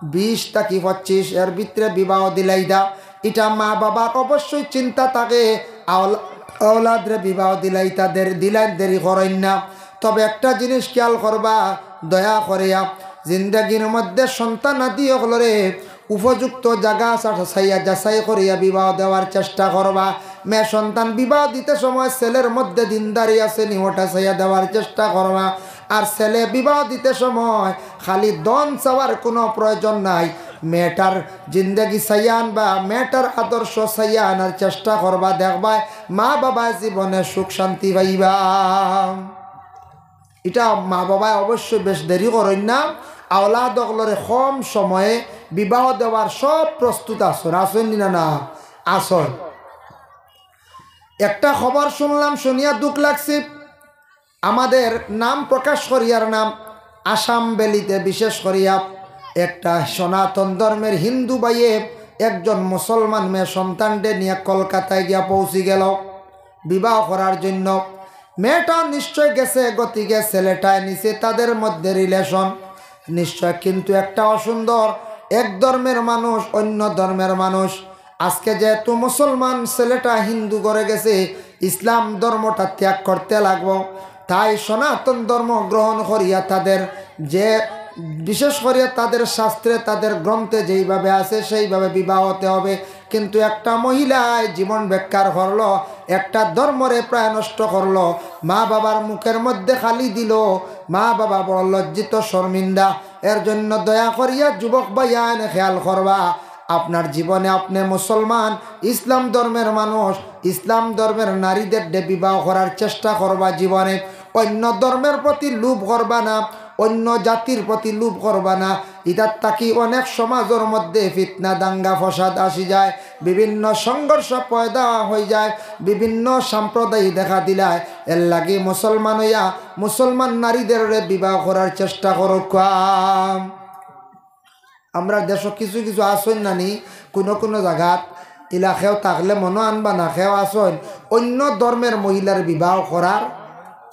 বিশ থাকি পঁচিশ, এর ভিতরে বিবাহ দিলাইতা। ইটা মা বাবার অবশ্যই চিন্তা থাকে, আওলা-, আওলাদরে বিবাহ দিলাইতা, দের-, দিলাইন দেরি করইন না। তবে একটা জিনিস খেয়াল করবা, দয়া করিয়া জিন্দেগির মধ্যে সন্তানাদি অকলরে উপযুক্ত জাগা চা-, চাইয়া যাচাই করিয়া বিবাহ দেওয়ার চেষ্টা করবা। মেয়ে সন্তান বিবাহ দিতে সময় ছেলের মধ্যে দিনদারি আছে নি, ওটা চাইয়া দেওয়ার চেষ্টা করবা। আর ছেলে বিবাহ দিতে সময় খালি ধন চাওয়ার কোনো প্রয়োজন নাই, মেয়েটার জিন্দেগি চাইয়া আনবা, মেয়েটার আদর্শ চাইয়া আনার চেষ্টা করবা, দেখবায় মা বাবায় জীবনে সুখ শান্তি পাইবা। ইটা মা বাবায় অবশ্যই বেশ দেরি করইন না, আওলাদ অকলরে কম সময়ে বিবাহ দেওয়ার সব প্রস্তুত আছইন, আছইন নি না? না, আছইন। একটা খবর শুনলাম, শুনিয়া দুঃখ লাগছে। আমাদের নাম প্রকাশ করিয়ার না, আসাম ভ্যালিতে বিশেষ করিয়া একটা সনাতন ধর্মের হিন্দু ভাইয়ে একজন মুসলমান মেয়ে সন্তানরে নিয়া কলকাতায় গিয়া পৌঁছি গেল বিবাহ করার জন্য। মেয়েটা নিশ্চয় গেছে, গতিকে ছেলেটায় নিছে তাদের মধ্যে রিলেশন নিশ্চয়, কিন্তু একটা অসুন্দর, এক ধর্মের মানুষ অন্য ধর্মের মানুষ। আজকে যেহেতু মুসলমান, ছেলেটা হিন্দু ঘরে গেছে, ইসলাম ধর্মটা ত্যাগ করতে লাগবো। তাই সনাতন ধর্ম গ্রহণ করিয়া তাদের যে, বিশেষ করিয়া তাদের শাস্ত্রে, তাদের গ্রন্থে যেইভাবে আছে সেইভাবে বিবাহ হতে হবে। কিন্তু একটা মহিলায় জীবন বেকার করলো, একটা ধর্মরে প্রায় নষ্ট করলো, মা বাবার মুখের মধ্যে কালি দিল, মা বাবা বড় লজ্জিত শর্মিন্দা। এর জন্য দয়া করিয়া যুবক ভাইয়াইন খেয়াল করবা, আপনার জীবনে আপনে মুসলমান, ইসলাম ধর্মের মানুষ, ইসলাম ধর্মের নারীদেররে বিবাহ করার চেষ্টা করবা জীবনে। অইন্য ধর্মের প্রতি লোভ করবা না, অইন্য জাতির প্রতি লোভ করবা না। ইতার থাকি অনেক সমাজর মধ্যে ফিতনা, দাঙ্গা, ফসাদ আসি যায়, বিভিন্ন সংঘর্ষ পয়দা অই যায়, বিভিন্ন সাম্প্রদায়িক দেখা দিলায়। এরলাগি মুসলমান অইয়া মুসলমান নারীদেররে বিবাহ করার চেষ্টা করউক্কা। আমরার দেশো কিছু কিছু আছইন নানি, কুনু কুনু জাগাত ইলা কেউ থাকলে মনো আনবা না, কেউ আছইন অইন্য ধর্মের মহিলার বিবাহ করার,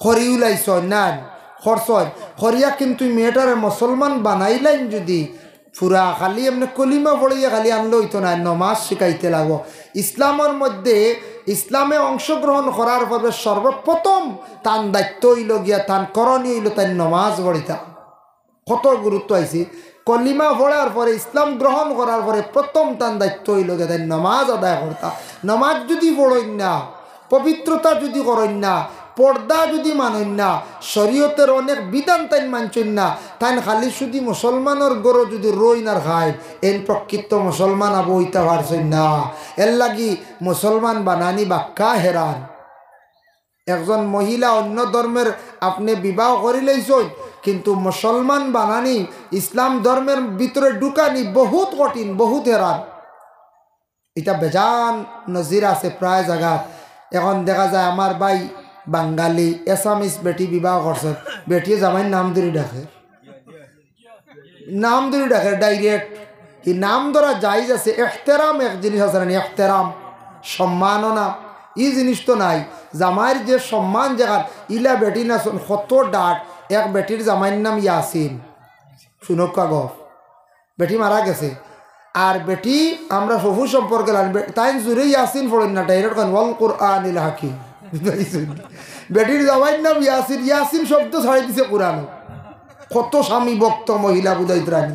করিউ লাইছইন না, করছইন, করিয়া কিন্তু মেয়েটারে মুসলমান বানাইলাইন যুদি, পুরা খালি এমনে কলিমা পড়িয়া খালি আনলে অইতো নায়, নমাজ শিখাইতে লাগবো। ইসলামর মধ্যে, ইসলামে অংশগ্রহণ করার পরে সর্বপ্রথম তান দায়িত্ব অইলো গিয়া, তান করণীয় অইলো তাইন নমাজ পড়িতা। কত গুরুত্ব আইছে। কলিমা পড়ার পরে, ইসলাম গ্রহণ করার পরে প্রথম তান দায়িত্ব অইলো গিয়া তাইন নমাজ আদায় করতা। নমাজ যুদি পড়ইন না, পবিত্রতা যুদি করইন না, পর্দা যুদি মানইন না, শরীয়তের অনেক বিধান তাইন মানছইন না, তাইন খালি শুধু মুসলমানর ঘরো যুদি রইন আর খাইন, এইন প্রকৃত মুসলমান আবু অইতা পারছইন না। এরলাগি মুসলমান বানানি বাক্কা হেরান। একজন মহিলা অইন্য ধর্মের আপনে বিবাহ করিলাইছইন, কিন্তু মুসলমান বানানি, ইসলাম ধর্মের ভিতরে ঢুকানি বহুত কঠিন, বহুত হেরান। ইতা বেজান নজির আছে প্রায় জাগাত। এখন দেখা যায় আমার ভাই বাঙালি, Assamese বেটি বিবাহ করছইন, বেটিয়ে জামাইর নাম ধরি ডাকে, নাম ধরি ডাকে direct। ই নাম ধরা জায়েজ আছে, এহতেরাম এক জিনিস আছে না, এহতেরাম, সম্মাননা, ই জিনিস তো নাই। জামাইর যে সম্মান যেখান, ইলা বেটি না শোন, কত ডাট। এক বেটির জামাইর নাম ইয়াসিন, শুনউক্কা গফ, বেটি মারা গেছে। আর বেটি আমরা শ্বশুর সম্পর্কে লান, বে-, তাইন জুরে ইয়াসিন পড়ইন না, direct কইন, "ওয়াল কুরআনিল হাকিম।" বেটির জামাইর নাম ইয়াসিন, ইয়াসিন শব্দ ছাড়ি দিছে কোরআনো। কত স্বামী ভক্ত মহিলা বুঝাইতরানি।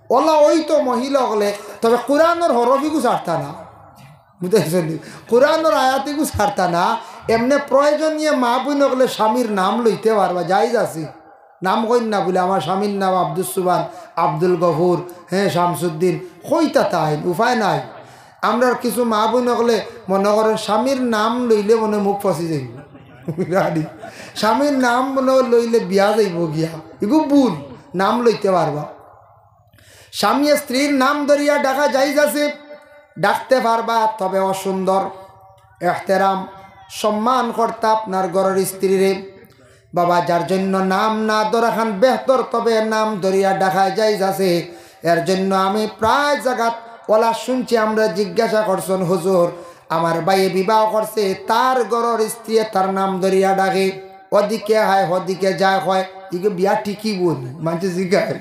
অলা অইতো মহিলা অকলে, তবে কোরআনর হরফ ইগু ছাড়তা না। বুঝাইছইন নি? কোরআনর আয়াত ইগু ছাড়তা না। এমনে প্রয়োজনীয় মা বইন অকলে স্বামীর নাম লইতে পারবা, জায়েজ আছে। নাম কইন না বুলে, "আমার স্বামীর নাম আব্দুস সুবহান, আব্দুল গফুর, হ্যাঁ, শামসুদ্দিন", কইতা তাইন, উপায় নাই। আমরার কিছু মা বইন অকলে মনো করইন স্বামীর নাম লইলে মনে মুখ ফসি যাইবো। স্বামীর নাম মনে লইলে বিয়া যাইবো গিয়া। ইগু ভুল, নাম লইতে পারবা। স্বামী স্ত্রীর নাম ধরিয়া ডাকা জায়েজ আছে, ডাকতে পারবা, তবে অসুন্দর। এহতেরাম, সম্মান করতা আপনার ঘরর স্ত্রীরে। বাবা, যার জন্য নাম না ধরাখান বেহতর, তবে নাম ধরিয়া ডাকা জায়েজ আছে। এর জন্য আমি প্রায় জাগাত অলা শুনছি, আমরারে জিজ্ঞাসা করছইন, "হুজুর, আমার ভাইয়ে বিবাহ করছে, তার ঘরর স্ত্রীয়ে তার নাম ধরিয়া ডাকে, ওদিকে হায়, হদিকে যায়, কয়, ইগু বিয়া ঠিকই বনি?" মানষে জিগায়।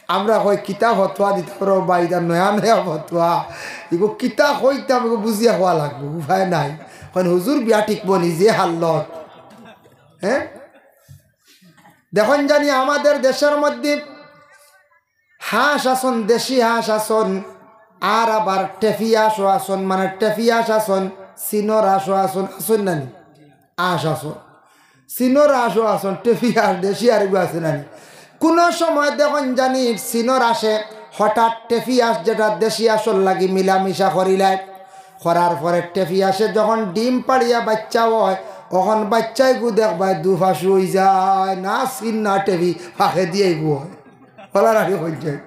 আমরা কই, "কিতা ফতোয়া দিতাম রে বা, ইতা নয়া নয়া ফতোয়া, ইগু কিতা কইতাম, ইগু বুঝিয়া কওয়া লাগবো, উপায় নাই।" কইন, "হুজুর, বিয়া ঠিকবো নি, যে হালত।" হ্যাঁ, দেখইন জানি আমাদের দেশর মধ্যে হাঁস আছইন, দেশি হাঁস আছইন, আর আবার টেফি হাঁসও আছইন, মানে টেফি হাঁস আছইন, চীনর হাঁসও আছইন, আছইন না নি? হাঁস আছইন, চীনর হাঁসও আছইন, টেফি হাঁস, দেশি আরেকগু আছে না নি? কুনু সময় দেখইন জানি চীনর হাঁসে হঠাৎ টেফি হাঁস যেটা দেশি হাঁসর লাগি মিলামিশা করিলায়, করার পরে টেফি হাঁসে যখন ডিম পাড়িয়া বাইচ্চা অয়, অখন বাইচ্চাইগু দেখবায় দুফাশু অইযায়, না চীন না টেফি, ফাঁকেদি আইগু অয়। অলা রাখি কইছে,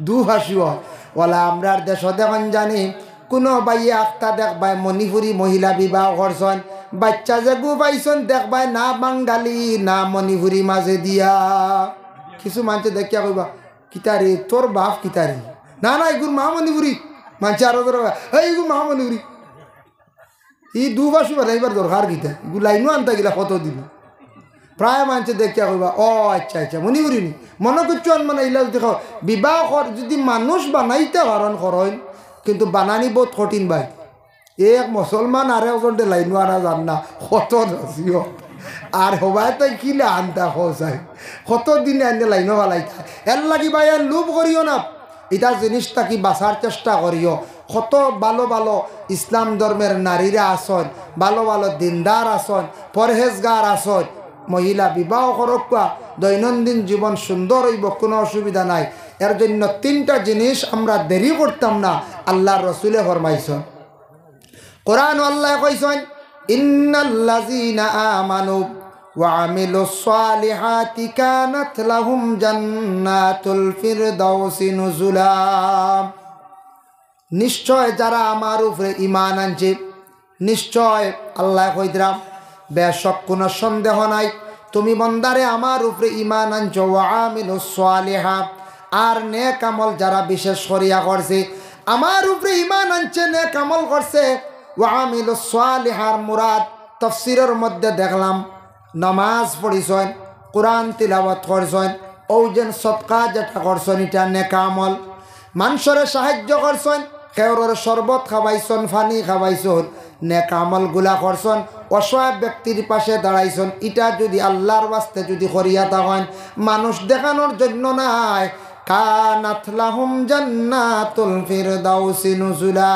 দুফাশু অয়। অলা আমরার দেশো দেখইন জানি, কুনু ভাইয়ে আখতা দেখবায় মণিপুরি মহিলা বিবাহ করছইন, বাইচ্চা যেগু পাইছইন দেখবায় না বাঙালি না মণিপুরি মাঝে দিয়া। কিছু মানষে দেখিয়া কইবা, "কিতারে, তোর বাপ কিতারে?" "না, না, ইগুর মা মণিপুরি।" মানষে আরো ধরবা, "এই, ইগুর মা মণিপুরি।" ই দুফাশু বানাইবার দরকার কিতা? ইগু লাইনো আনতা গিলা কত দিন? প্রায় মানষে দেখিয়া কইবা, "ও আচ্ছা, আচ্ছা, মণিপুরি নি।" মনো করছো আন মানে ইলা যদি খাও, বিবাহ কর, যদি মানুষ বানাইতে পারইন করইন, কিন্তু বানানি বহুত কঠিন ভাই। এক মুসলমান আর একজনরে লাইনো আনা যার না, কত নসিহত। আর হবায় তাই কিলা আনতা খোঁজাই, কত দিনে আনতে লাইনো ফালাইতা। এর লাগি ভাই আর লোভ করিও না, ইতা জিনিস থাকি বাঁচার চেষ্টা করিও। কত ভালো ভালো ইসলাম ধর্মের নারীরা আছইন, ভালো ভালো দিনদার আছইন, পরহেজগার আছইন। মহিলা বিবাহ করউক্কা, দৈনন্দিন জীবন সুন্দর অইবো, কুনু অসুবিধা নাই। এর জন্য তিনটা জিনিস আমরা দেরি করতাম না, আল্লাহর রসুলে ফরমাইছইন। কোরআন আল্লাহ কইছইন, "ইন্নাল্লাযীনা আমানু ওয়া আমিলুস সালিহাতি কানাত লাহুম জান্নাতুল ফিরদাউসি নুজুলা।" নিশ্চয় যারা আমার উপরে ঈমান আনছে, নিশ্চয় আল্লাহ কইতরা, বেশক কোনো সন্দেহ নাই, তুমি বন্দারে আমার উপরে ঈমান আনছো, ওয়া আমিলুস সালিহা, আর নেক আমল যারা বিশেষ করিয়া করছে, আমার উপরে ঈমান আনছে, নেক আমল করছে, ওয়া আমিলুস সালিহার মুরাদ তাফসীরের মধ্যে দেখলাম, নামাজ পড়ছইন, কোরআন তিলাওয়াত করছইন, অউ যেন সদকা যেটা করছইন, ইটা নেক আমল। মানষরে সাহায্য করছইন, কেউররে শরবত খাওয়াইছইন, পানি খাওয়াইছইন, নেক আমলগুলা করছইন, অসহায় ব্যক্তির পাশে দাঁড়াইছইন, ইটা যুদি আল্লাহর ওয়াস্তে যুদি করিয়া থাকইন, মানুষ দেখানোর জন্য নায়, কানাত লাহুম জান্নাতুল ফিরদাউসি নুজুলা,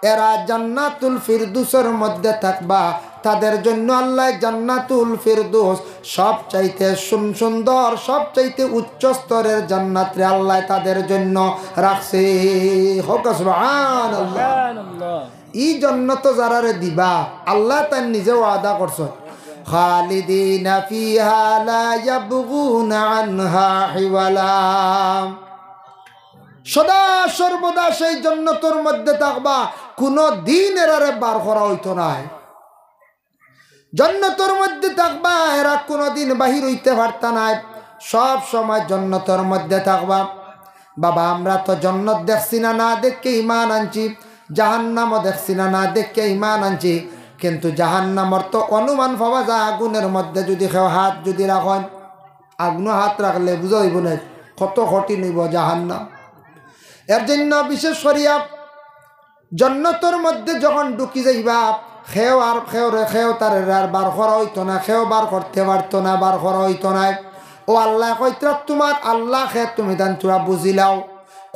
এরা জান্নাতুল ফিরদৌসর মধ্যে থাকবা। তাদের জন্য আল্লাহ জান্নাতুল ফিরদৌস সবচাইতে সুন-, সুন্দর, সবচাইতে উচ্চ স্তরের জান্নাতরে আল্লাহ তাদের জন্য রাখছে। হোক সুবহানাল্লাহ। সুবহানাল্লাহ। ই জান্নাত যারারে দিবা, আল্লাহ তাইন নিজে ওয়াদা করছইন, খালিদিনা ফিহা লা ইয়াবগুনা আনহা হিওয়ালা। সদা সর্বদা সেই জন্নতর মধ্যে থাকবা, কুনু দিন এরারে বার করা অইতো নায়। জন্নতর মধ্যে থাকবা, এরা কুনু দিন বাহির অইতে পারতা নায়, সব সময় জন্নতর মধ্যে থাকবা। বাবা, আমরা তো জন্নত দেখছি না, না দেখিয়া ঈমান আনছি, জাহান্নামও দেখছি না, না দেখিয়া ঈমান আনছি, কিন্তু জাহান্নামর তো অনুমান পাওয়া যায়, আগুনের মধ্যে যুদি কেউ হাত যুদি রাখইন, আগুনো হাত রাখলে বুঝা অইবো না কত কঠিন অইবো জাহান্নাম। এর জন্য বিশেষ করিয়া জন্নতর মধ্যে যখন ঢুকি যাইবা, কেউ আর কেউরে, কেউ তারে আর বার করা অইতো না, কেউ বার করতে পারতো না, বার করা অইতো না। ও আল্লাহ কইতরা, তুমার আল্লাহ কে তুমি তান থুড়া বুঝিলাও।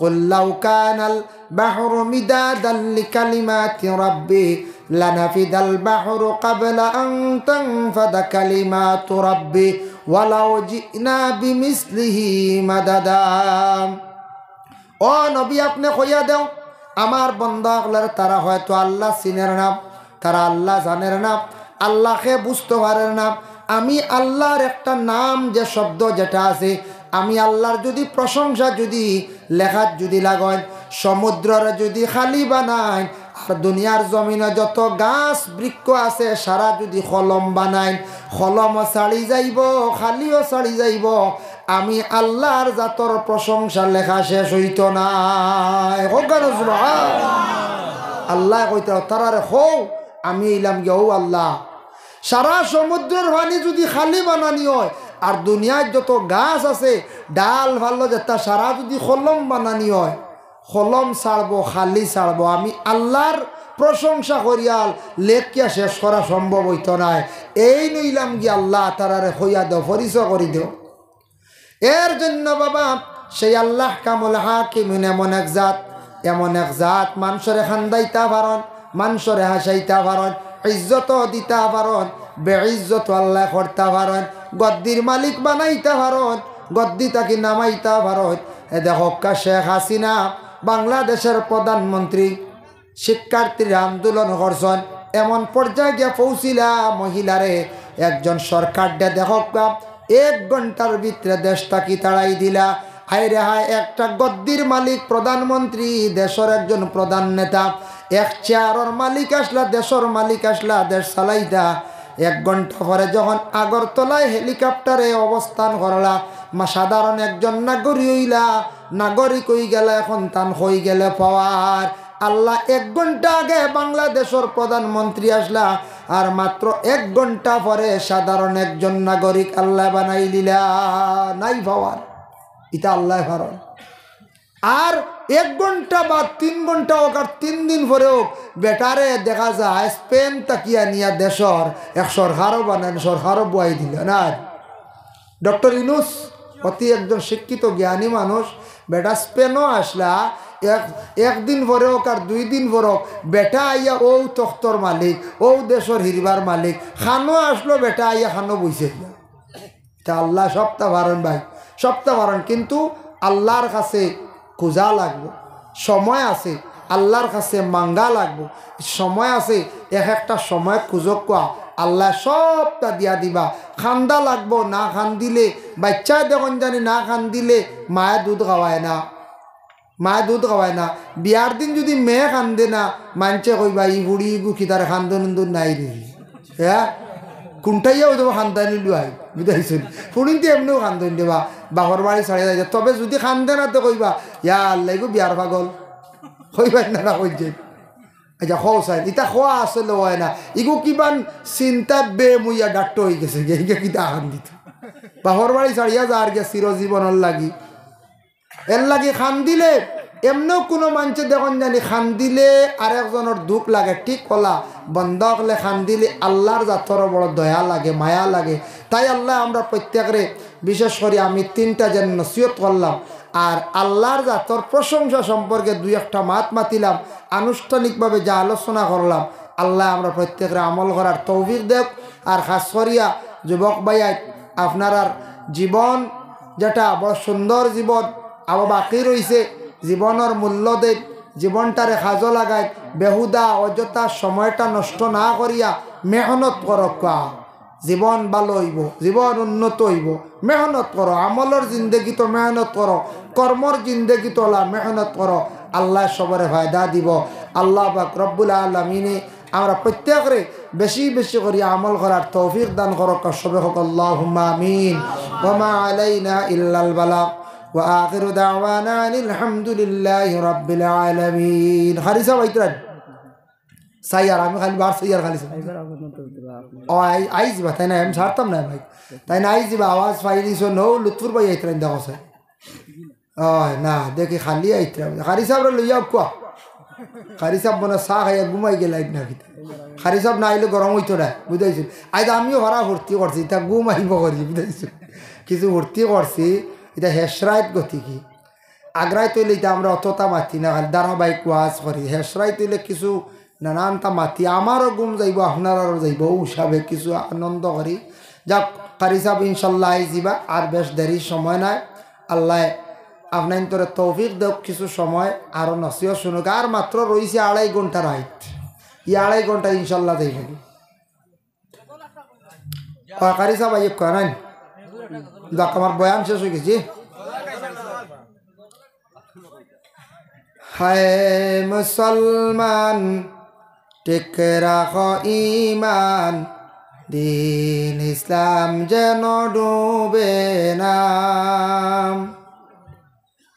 قل لو كان البحر مدادا لكلمات ربي لنفد البحر قبل أن تنفد كلمات ربي ولو جئنا بمثله مددا। ও নবী, আপনে কইয়া দেও, আমার বন্দা অকলরে তারা হয়তো আল্লাহ চিনের না, তারা আল্লাহ জানের না, আল্লাহকে বুঝতে পারের না। আমি আল্লাহর একটা নাম, যে শব্দ যেটা আছে, আমি আল্লাহর যুদি প্রশংসা যুদি লেখাত যুদি লাগাইন, সমুদ্ররে যুদি খালি বানাইন, আর দুনিয়ার জমিনো যত গাছ বৃক্ষ আছে, সারা যুদি কলম বানাইন, কলমও ছাড়ি যাইবো, খালিও ছাড়ি যাইবো, আমি আল্লাহর জাতর প্রশংসা লেখা শেষ অইতো নায়। কউক্কা না সুবহান। আল্লায় কইতরা, তারারে কও, আমি অইলাম গিয়া অউ আল্লাহ। সারা সমুদ্রর পানি যুদি খালি বানানি অয়, আর দুনিয়ার যত গাছ আছে, ডাল-পাল্লা যেতা সারা যুদি কলম বানানি অয়, কলম ছাড়বো, খালি ছাড়বো, আমি আল্লাহর প্রশংসা করিয়া লেখিয়া শেষ করা সম্ভব অইতো নায়। এইন অইলাম গিয়া আল্লাহ, তারারে কইয়া দেও, পরিচয় করি দেও। এর জন্য বাবা, সেই আল্লাহ কামুল হাকিমিন এমন এক জাত, এমন এক জাত, মানষরে কান্দাইতা পারইন, মানষরে হাসাইতা পারইন, ইজ্জতও দিতা পারইন, বেইজ্জতও আল্লায় করতা পারইন, গদ্দির মালিক বানাইতা পারইন, গদ্দি থাকি নামাইতা পারইন। এ দেখউক্কা শেখ হাসিনা, বাংলাদেশর প্রধানমন্ত্রী, শিক্ষার্থীরা আন্দোলন করছইন, এমন পর্যায়ে গিয়া পৌঁছিলা, মহিলারে একজন সরকার দে দেখউক্কা, এক ঘন্টার ভিতরে দেশ থাকি তাড়াই দিলা। হায় রে হায়, একটা গদ্দির মালিক প্রধানমন্ত্রী, দেশর একজন প্রধান নেতা, এক চেয়ারর মালিক আছলা, দেশর মালিক আছলা, দেশ চালাইতা। এক ঘন্টা পরে যখন আগরতলায় হেলিকপ্টারে অবস্থান করলা, মা সাধারণ একজন নাগরিক অইলা, নাগরিক অইগেলা, এখন তান কই গেলে পাওয়ার। আল্লাহ এক ঘন্টা আগে বাংলাদেশর প্রধানমন্ত্রী আছলা, আর মাত্র এক ঘন্টা পরে সাধারণ একজন নাগরিক আল্লায় বানাইলিলা, নাই পাওয়ার। ইতা আল্লায় পারইন। আর এক ঘন্টা বা তিন ঘন্টা অউক আর তিন দিন পরে অউক, বেটারে দেখা যায় স্পেন থাকি আনিয়া দেশর এক সরকারও বানাইন, সরকারও বওয়াই দিলা না। ডক্টর ইউনূস অতি একজন শিক্ষিত জ্ঞানী মানুষ, বেটা স্পেনো আছলা, এক, এক দিন পরে অউক আর দুই দিন পরে অউক, বেটা আইয়া অউ তখতর মালিক, অউ দেশর হিরবার মালিক, খানো আছলো বেটা আইয়া খানো বইছে। তে আল্লাহ সবতা পারইন ভাই, সবতা পারইন, কিন্তু আল্লার কাছে খুজা লাগবো, সময় আছে আল্লার কাছে মাঙ্গা লাগবো, সময় আছে, এক একটা সময় খুজউক্কা, আল্লায় সবটা দিয়া দিবা। কান্দা লাগবো, না কান্দিলে, বাইচ্চায় দেখইন জানি না কান্দিলে মায়ে দুধ খাওয়ায় না, মায়ে দুধ খাওয়ায় না। বিয়ার দিন যুদি মেয়ে কান্দে না, মানষে কইবা, "ই বুড়ি ইগু কিতার কান্দন উন্দন নাই রে।" হ্যাঁ, কুনটাইয়া অইতো কান্দানি লুয়াই, বুঝাইছইন? ফুড়িন্তে এমনেও কান্দন দেবা, বাপর বাড়ি ছাড়িয়া যাইতা। তবে যুদি কান্দে না তে কইবা, "ইয়া আল্লাহ, ইগু বিয়ার পাগল।" কইবা না, না কইছে। আচ্ছা, কও চাই, ইতা কওয়া আসলে অয় না। ইগু কিমান চিন্তা বেমুইয়া ডাক্ত অইগেছে, ইগু কিতা কান্দিত। বাপর বাড়ি ছাড়িয়া যার গিয়া চিরজীবনর লাগি। এরলাগি কান্দিলে, এমনেও কুনু মানষে দেখইন জানি কান্দিলে আরেকজনর দুখ লাগে, ঠিক অলা। বন্দা অকলে কান্দিলে আল্লার জাতরও বড় দয়া লাগে, মায়া লাগে। তাই আল্লায় আমরা প্রত্যেকরে, বিশেষ করি আমি তিনটা যেন নসিহত করলাম, আর আল্লার জাতর প্রশংসা সম্পর্কে দুই একটা মাত মাতিলাম, আনুষ্ঠানিকভাবে যে আলোচনা করলাম, আল্লায় আমরা প্রত্যেকরে আমল করার তৌফিক দেউক। আর খাস করিয়া যুবক ভাইয়াইন, আপনারার জীবন যেটা বড় সুন্দর জীবন, আরো বাকি রইছে, জীবনর মূল্য দেইন, জীবনটারে কাজো লাগাইন, বেহুদা অযথা সময়টা নষ্ট না করিয়া মেহনত করউক্কা। জীবন ভালো অইবো, জীবন উন্নত অইবো। মেহনত করো, আমলর জিন্দেগিত মেহনত করো, কর্মর জিন্দেগিত অলা মেহনত করো, আল্লায় সবরে ফায়দা দিবো। আল্লাহ পাক রব্বুল আলামিনে আমরা প্রত্যেকরে বেশি বেশি করি আমল করার তৌফিক দান করউক্কা। সবে কউক্কা আল্লাহুম্মা আমিন। ওয়া মা আলাইনা ইল্লাল বালাগ। ওয়া আখিরু দাওয়ানা আনিল হামদুলিল্লাহি রাব্বিল আলামিন। কারি সাব আইতরাইন? চাইয়ার, আমি খালি বার চাইয়ার খালি চাই। ও, আই-, আইযিবা, তাইন আইন ছাড়তাম না ভাই। তাইন আইযিবা, আওয়াজ পাইলিছো, নৌ লুৎফুর ভাই আইতরাইন দেখো চাই। ও, না, দেখি খালি আইতরাইন। কারি সাবরে লইয়া আউক্কা। কারি সাব মনে চা খাইয়া ঘুমাই গেলাইন না কিতা। কারি সাব না আইলে গরম অইতো না, বুঝাইছইন? আইজ আমিও হরা ফুর্তি করছি, ইতা ঘুম আইবো করি, বুঝাইছইন? কিছু ফুর্তি করছি, ইতা হেশরাইত গতি কি? আগ্রাইত অইলে ইতা আমরা অততা মাতি না, খালি ধারাবাহিক ওয়াজ করি। হেশরাইত অইলে কিছু নানানতা মাতি, আমারও ঘুম যাইবো, আপনারারও যাইবো, অউ হিসাবে কিছু আনন্দ করি। যাউক, কারি সাব ইনশাল্লাহ আইযিবা, আর বেশ দেরি সময় নাই। আল্লায় আপনাইন্তরে তৌফিক দেউক, কিছু সময় আরো নসিহত শুনউক। আর মাত্র রইছে আড়াই ঘন্টা রাইত, ই আড়াই ঘন্টা ইনশাল্লাহ যাইবো। ও, কারি সাব আইক্কা নাইন। যাউক, আমার বয়ান শেষ অইগেছে। হায় মুসলমান, ঠিক রাখো ঈমান, দ্বীন ইসলাম যেন ডুবে না।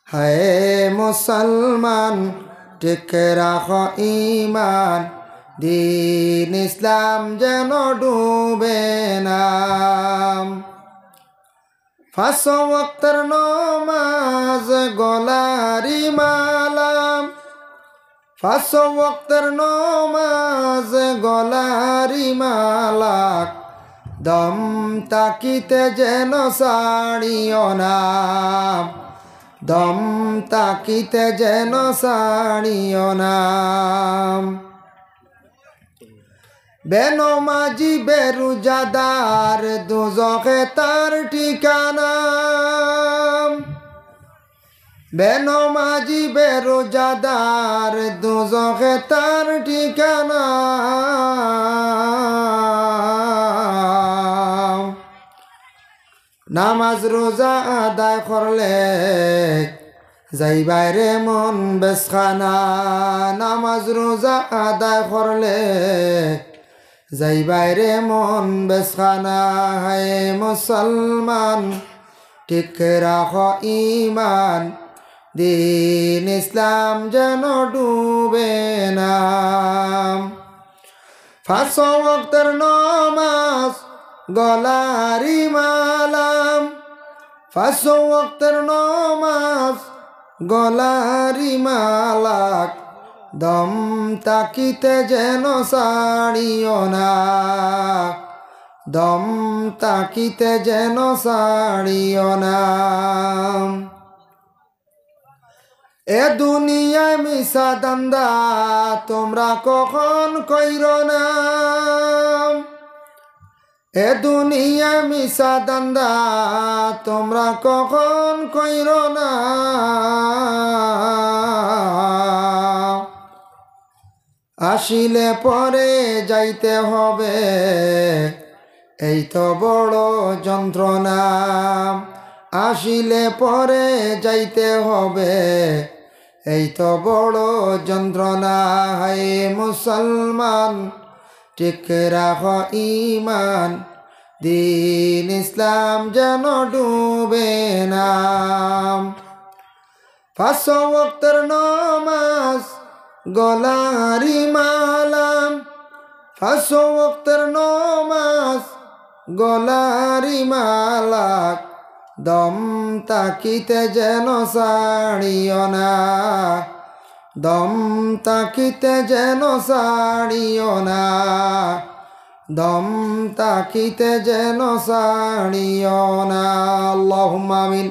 হায় মুসলমান, ঠিক রাখো ঈমান, দ্বীন ইসলাম যেন ডুবে না। পাঁচ ওয়াক্তের নমাজ গলারি মালা, পাঁচ ওয়াক্তের নমাজ গলারি মালা, দম থাকিতে যেন ছাড়িও না, দম থাকিতে যেন ছাড়িও না। বেনমাজি বেরোজাদার দোজখে তার ঠিকানা। বেনমাজি বেরোজাদার দোজখে তার ঠিকানা। নামাজ রোজা আদায় করলে যাইবায় রে মন বেশখানা। নামাজ রোজা আদায় করলে যাইবায় রে মন বেশখানা। হায় মুসলমান, ঠিক রাখো ঈমান, দ্বীন ইসলাম যেন ডুবে না। পাঁচ ওয়াক্তের নমাজ গলারি মালা, পাঁচ ওয়াক্তের নমাজ গলারি মালা, দম থাকিতে যেন ছাড়িও না, দম থাকিতে যেন ছাড়িও না। এ দুনিয়ায় মিছা ধান্দা তোমরা কখন কইরো না। এ দুনিয়া মিছা ধান্দা তোমরা কখন কইরো না, আসিলে পরে যাইতে হবে, এই তো বড় যন্ত্রণা। আসিলে পরে যাইতে হবে, এই তো বড় যন্ত্রণা। হায় মুসলমান, ঠিক রাখো ইমান, দিন ইসলাম যেন ডুবে না। পাঁচ ওয়াক্তের নামাজ গলারি মালা, পাঁচ ওয়াক্তের নামাজ গলারি মালা, দম থাকিতে যেন ছাড়িও না, দম থাকিতে যেন ছাড়িও না, দম থাকিতে যেন ছাড়িও না। আল্লাহুম্মা আমিন।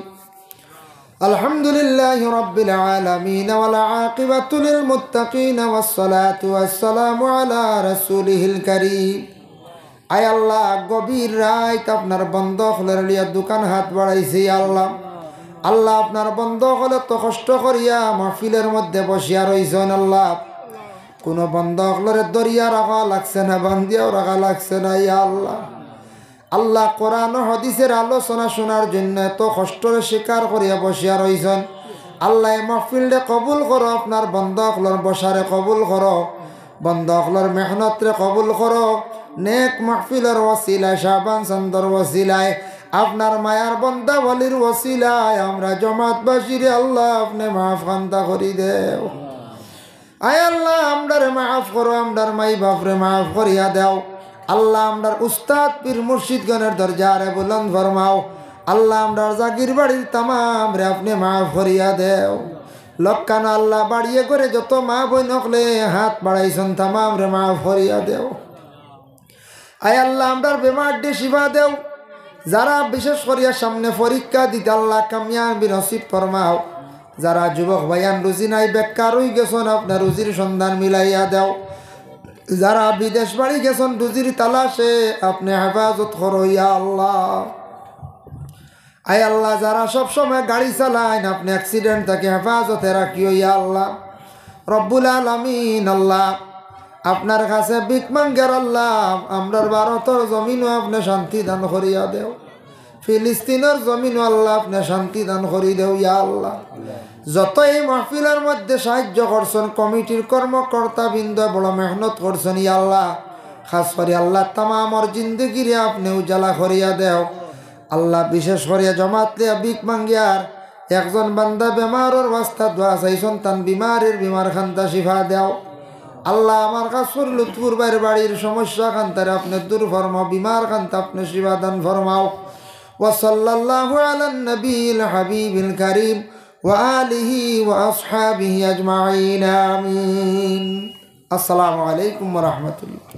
الحمد لله رب العالمين والعاقبة للمتقين والصلاة والسلام على رسوله الكريم। আয় আল্লাহ, গভীর রাইত আপনার বন্দা অকলরে লইয়া দুখান হাত বাড়াইছি আল্লাহ। আল্লাহ, আপনার বন্দা অকলে তো কষ্ট করিয়া মাহফিলর মধ্যে বসিয়া রইছইন আল্লাহ। কুনু বন্দা অকলরে ধরিয়া রাখা লাগছে না, বান্ধিয়াও রাখা লাগছে না, ইয়া আল্লাহ। আল্লাহ, কোরআন ও হাদিসের আলোচনা শোনার জন্য এত কষ্টরে স্বীকার করিয়া বসিয়া রইছইন। আল্লাহ, এই মাহফিলরে কবুল করো, আপনার বন্দা অকলর বসারে কবুল করো, বন্দা অকলর মেহনতরে কবুল করো। নেক মাহফিলর ওসিলায়, শাবান চান্দর ওসিলায়, আপনার মায়ার বন্দা ওলির ওসিলায় আমরা জমাতবাসীরে আল্লাহ আপনে মাফ খান্তা করি দেও। আয় আল্লাহ, আমরারে মাফ করো, আমরার মাই বাফরে মাফ করিয়া দেও। আল্লাহ, আমরার উস্তাদ পীর মুর্শিদগণের দরজারে বুলন্দ ফরমাও। আল্লাহ, আমরার জাগির বাড়ির তামামরে আপনে মাফ করিয়া দেও। লক্কানো আল্লাহ, বাড়িয়ে করে যত মা বইন অকলে হাত বাড়াইছইন, তামামরে মাফ করিয়া দেও। আয় আল্লাহ, আমরার বেমাররে শিফা দেও। যারা বিশেষ করিয়া সামনে পরীক্ষা দিতা আল্লাহ কামিয়াবি নসিব ফরমাও। যারা যুবক ভাইয়ান রুজি নাই বেকার অইগেছইন, আপনে রুজির সন্ধান মিলাইয়া দেও। যারা বিদেশ বাড়ি গেছইন রুজির তালাশে, আপনে হেফাজত করো ইয়া আল্লাহ। আয় আল্লাহ, যারা সব সময় গাড়ি চালাইন, আপনে accident থাকি হেফাজতে রাখিও ইয়া আল্লাহ। রব্বুল আলামিন আল্লাহ, আপনার কাছে ভিক মাঙ্গার আল্লাহ, আমরার ভারতর জমিনো আপনে শান্তি দান করিয়া দেও, ফিলিস্তিনর জমিনো আল্লাহ আপনে শান্তি দান করি দেও ইয়া আল্লাহ। যত এই মাহফিলর মধ্যে সাহায্য করছইন, কমিটির কর্মকর্তা বৃন্দ বড় মেহনত করছইন ইয়া আল্লাহ, খাস করি আল্লাহ তামামর জিন্দেগিরে আপনে উজালা করিয়া দেও। আল্লাহ, বিশেষ করিয়া জমাত লইয়া ভিক মাঙ্গিয়ার একজন বান্দা বেমারর ওয়াস্তা দোয়া চাইছইন, তান বিমারির বিমার খান্তা শিফা দেও। আল্লাহ, আমার কাসুর লুৎফুর ভাইর বাড়ির সমস্যা খান্তারে আপনে দূর ফরমাও, বিমার খান্তা আপনে শিফা দান ফরমাও। وصلى الله على النبي الحبيب الكريم وآله وأصحابه أجمعين. آمين. السلام عليكم ورحمة الله.